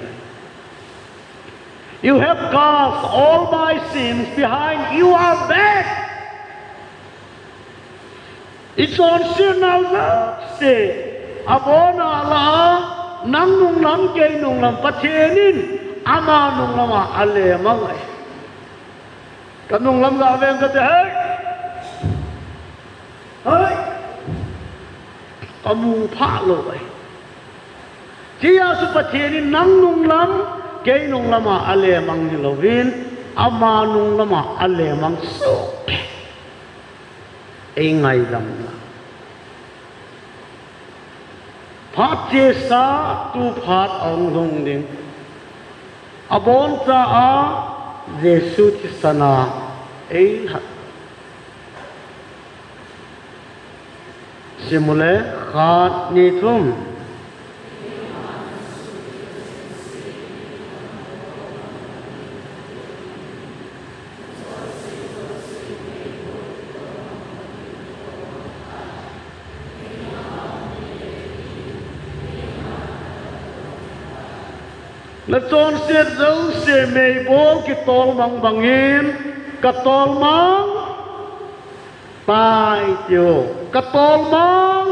You have cast all my sins behind, you are back. Ichonsetnau jouse abona alah a, nang nunglam, kei nunglam, Pathen in ama nunglama alemang e. Kanunglam gaveng kate, hei! Hei! Kamu phah lou e. Hiche a chu Pathen in nang nunglam, kei nunglama alemang hilouvin, ama nunglama alemang soh e. Ei ngaidamna. Phat chesa tu phat ahung lhung ding. Aboncha a Jesu thisana eilhat. Simule, khat, ni, thum. Nachonset jouse meibol kitol mang bangin, Ka tolmang tai tiu. Ka tolmang.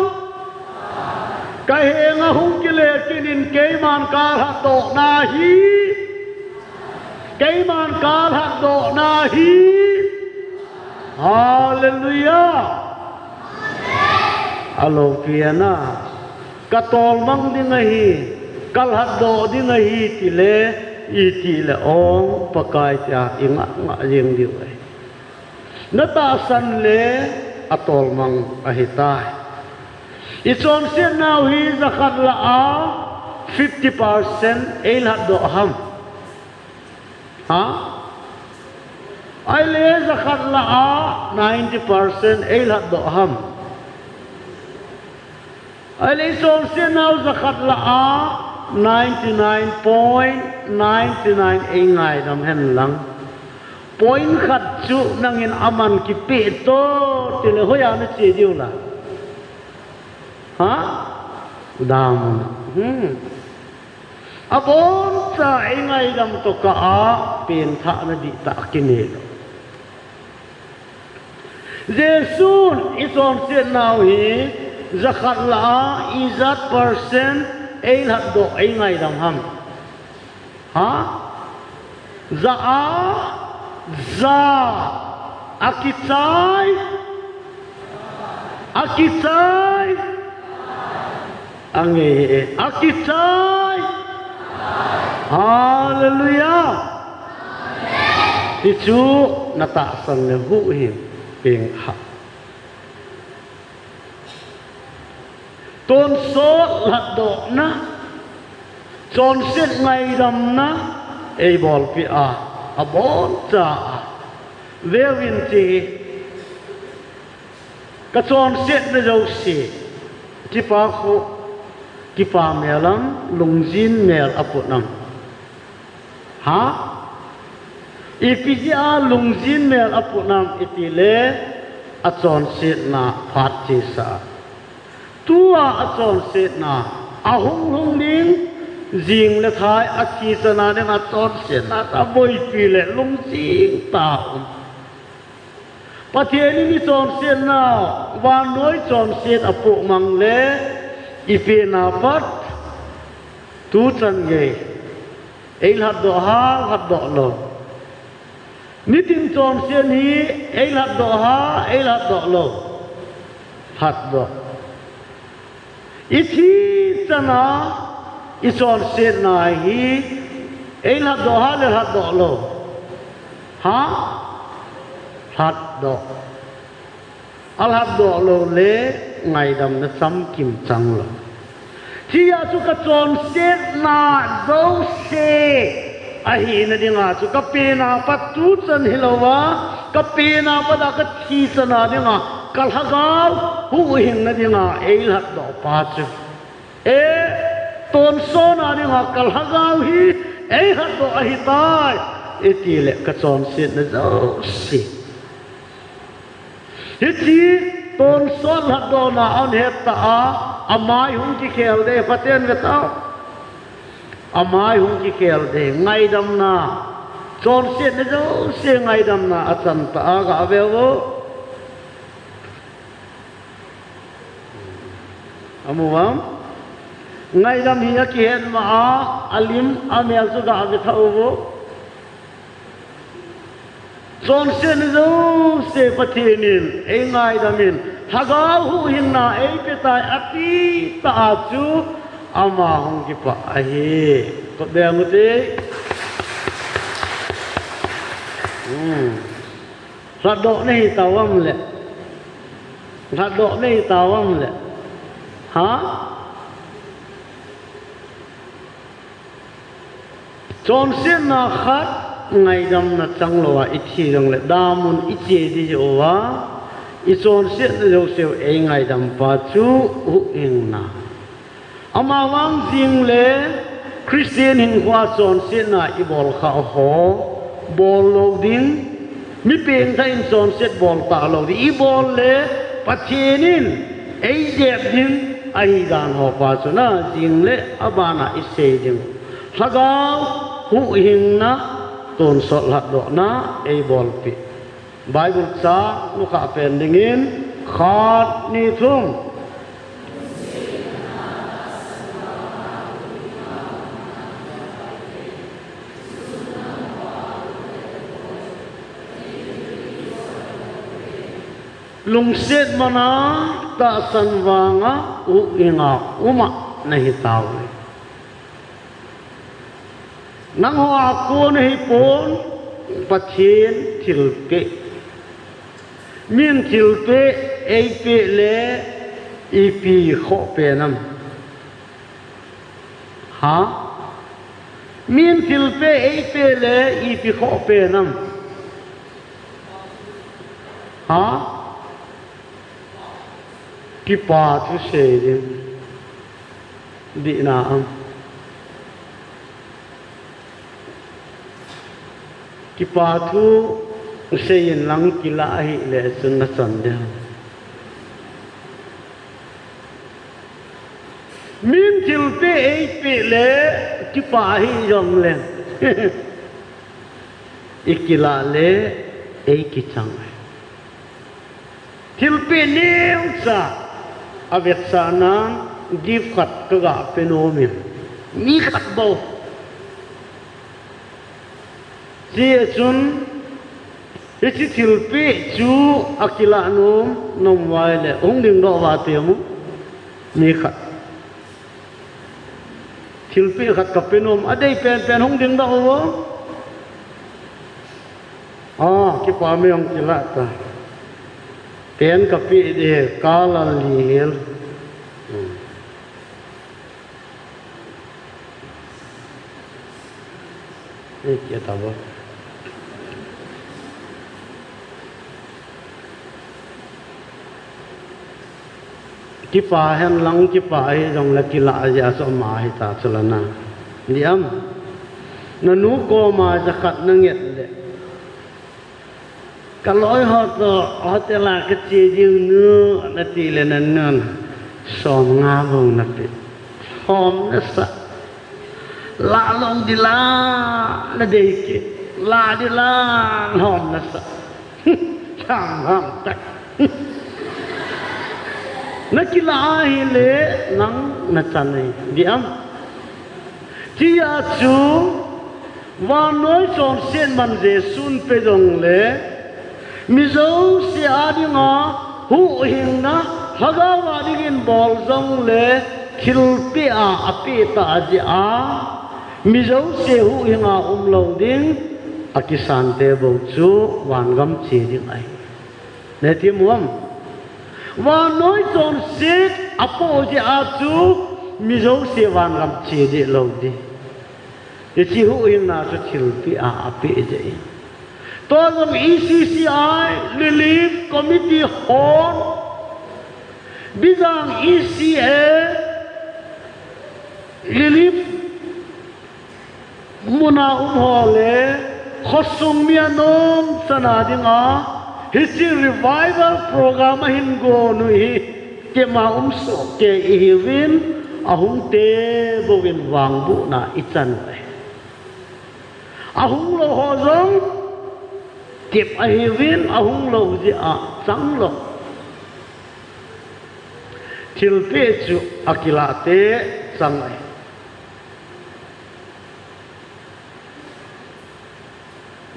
Ka henga hung kile kit in keiman ka lhatdoh nahi. Keiman ka lhatdoh nahi. Hallelujah. Alo piana. Ka tolmang ding ahi, ka lhatdoh ding ahi tile, itile ong Pakai tia i ngah ngah jeng diu ahi. Na tahsan le a tolmang ahitai. I chonsetnau hi jakhat lah a fifty percent ei lhatdoh ham. Ha? Ahile jakhat lah a ninety percent ei lhatdoh ham. Ahile i chonsetnau jakhat lah a ninety nine point ninety nine ei ngaidam hen lang. Point khat chu nangin aman kipeh to tile hoiya na che diu la. Ha? Damun. Hmm. Aboncha ei ngaidam tokah a pengthahna dihtah kinei lou. Jesun i chonsetnau hi jakhat lah a ijat percent ei lhatdoh ei ngaidam ham. Ha? Ja a, ja, akichai, akichai, ange, akichai. Hallelujah. Tichu na tahsan le huhhing pengthah. Tonsot lhatdohna, chonset ngaidamna, eibolpeh a, aboncha a. Veuvin ti, ka chonsetna jouse, kipa khu, kipa mel am, lungjin mel aput am. Ha? Ipi jeh a lungjin mel aput am itile, achonsetna phat chesa. Tua achonsetna, ahung lhung ding, jing le thai, athi chana ding, achonsetna, aboipi le lungjing tah um. Pathen in i chonsetna, vannoi chonset apoh mang le, i pena pat, tuchan gei, ei lhatdoh ham, lhatdoh lou. Nitin chonset hi, ei lhatdoh ham, ei lhatdoh lou. Lhatdoh. I thi chana, i chonsetna hi, ei lhatdoh ham le lhatdoh lou. Ha? Lhatdoh. Alhatdoh lou le, ngaidamna chamkim chang lou. Hiche a chu ka chonsetna jouse ahina dinga chu ka pena pat tuchan hilouva, ka pena pat a ka thi chana dinga, ka lhagao huhhingna dinga ei lhatdoh pa chu. E, tonsotna dinga ka lhagao hi ei lhatdoh ahitai. Itile ka chonsetna jouse. Hiche tonsot lhatdohna ahin het tah a, amai hung kikhel ding, phaten ve tao. Amai hung kikhel ding, ngaidamna. Chonsetna jouse ngaidamna achan tah a gave uvo. Amu uvam? Ngaidam hi akihet ma a, alim, amel chu gave tah uvo. Chonsetna jouse Pathen in, ei ngaidam in, lhagao huhhingna eipetai ati tah a chu, ama hung kipah ahi. Kot beng ute. Hmm. Lhatdoh nahi tauvam le. Lhatdoh nahi tauvam le. Ha? Chonsetna khat ngaidamna chang louva i thi jongle damun i che ding jeh uva, i chonsetna jouse u ei ngaidam pa chu huhhingna. Amavang jing le Christian hinkhoa chonsetna i bol kha ho, bol lou ding, mi pengthah in chonset bol talou ding, i bol le Pathen in ei jep ding, ahi dan ho pa chu na jing le abana i sei ding. Lhagao huhhingna, tonsot lhatdohna, ei bolpeh. Bible cha nukhah pen dingin, khat, ni, thum. Lungset mana tahsan vanga huhhinga uma nahi tauve. Nangho a kon ahipon, Pathen thilpeh. Min thilpeh eipeh le ipi khoh pen am? Ha? Min thilpeh eipeh le ipi khoh pen am? Ha? Kipa thu sei ding. Dihna am? Kipa thu seiyin lang kilah ahile chun nachan ding. Min thilpeh eipeh le kipa ahi jongle ikilah le eikichang. Thilpeh neocha avetsahnan gift khat kaga pe nom in, mi khat bou. Hichea chun, hiche thilpeh chu akilah nom, nom uva ahile, hung dingdoh uva temu, mi khat. Thilpeh khat kape nom, adei penpen hung dingdoh uvo. Ah, kipa mi hung kilah ta. Pen kapeh ding, kalal li hel. Hmm. Ei, kei tabo. Kipa hen lang, kipa ahi jongle kilah jeh a chu ama hita chu lana. Diham? Nanu koma jakhat nanget le. Kaloi ho toh hotel a kache diu nu, nati le nanun, som nga bou napeh. Lhom nasah. Lah lou ding la, nadei kit. Lah ding la, lhom nasah. Chang ham tak. Nakilah ahile, nang nachan ahi. Diham? Hichea chu, vannoi chonset man Jesun pe jongle, mi jouse a dinga huhhingna, lhagao a dingin bol jongle, thilpeh a apeh tah jeh a, mi jouse huhhinga umlou ding, akisante bou chu vangam che ding ahi. Nahethem uvam? Vannoi chonset apoh jeh a chu mi jouse vangam che deh lou ding. Hiche huhhingna chu thilpeh a apeh jeh in. Tua jong E C C I Relief Committee hon, Bijang E C A Relief muna um ho le khosung mi anom chana dinga hiche revival program ahin gon u hi, kema um sohkei ihiuvin, ahung te bouvin vangbohna ichan u ahi. Ahung lou ho jong tep ahiuvin, ahung lou jeh a chang lou. Thilpeh chu akilah te chang ahi.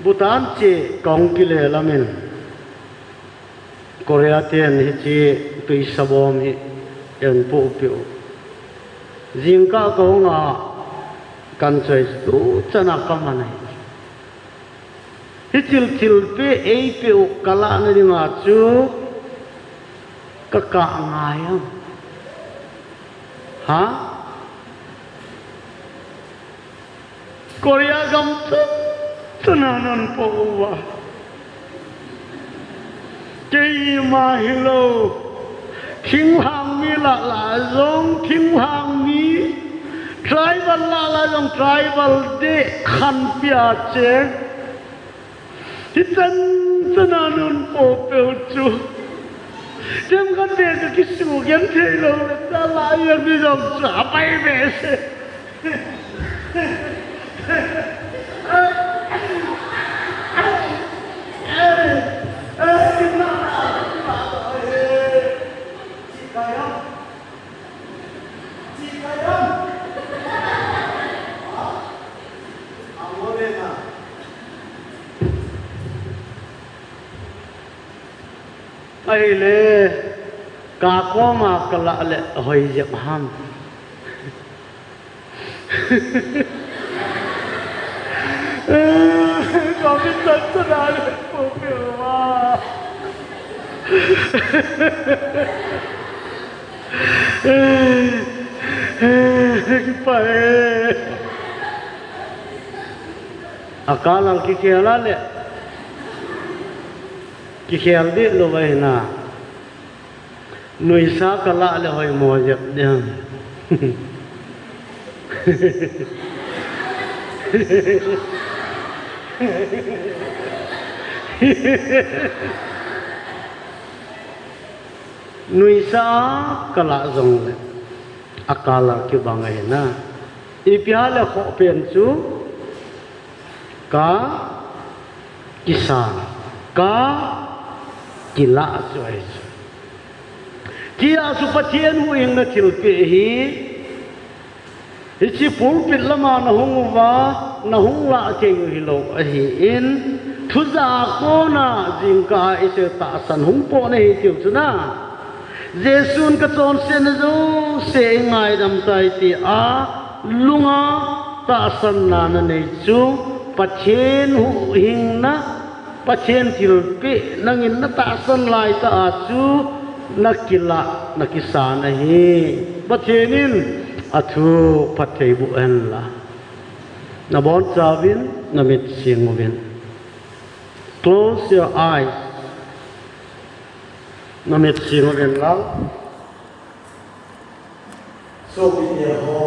Bhutan che kahung kile lamin, Korea ten hiche tuisa bom hi eipoh peh u. Jingkah kahung a kanchoi chu tuchan a kaman ahi. Hiche thilpeh eipeh u kalahna dinga chu kakah ngai am? Ha? Korea gam chun, chun ahin po uva. Keima hilou. Thinglhang mi lah lah jong, thinglhang mi. Tribal lah lah jong, tribal deh khanpia che. Hichan chana nunpo peh u chu. Themkhat beh kakisugenthei lou le, chalai a mi jong chu apai behseh. Ahile, ka koma ka lah le hoi jep ham. Ka min tan tan a le po pe ma. Kipa e. A ka lah kikhel a le. Kikhel dih lou vai na. Nuisa ka lah le hoi mo jep ding. Nuisa ka lah jong le a ka lah kibang ahi na. Ipi ham le khoh pen chu ka kisan, ka kilah chu ahi chu. Tia chu Pathen huhhingna thilpeh hi, hiche pulpit lama na hung uva, na hung lah thei u hilou ahin, thujah a kona jingkah a i sel tahsan hung po na hi tiu chu na. Jesun ka chonsetna jouse ei ngaidam tai tia, lunga tahsanna na nei chu, Pathen huhhingna, Pathen thilpeh, nangin na tahsan laitah a chu, na kilah, na kisan ahi. Pathen in a thu phatthei boh hen la. Na bonchauvin, na mit sing uvin. Close your eyes. Na mit sing uvin la. Sopite ho,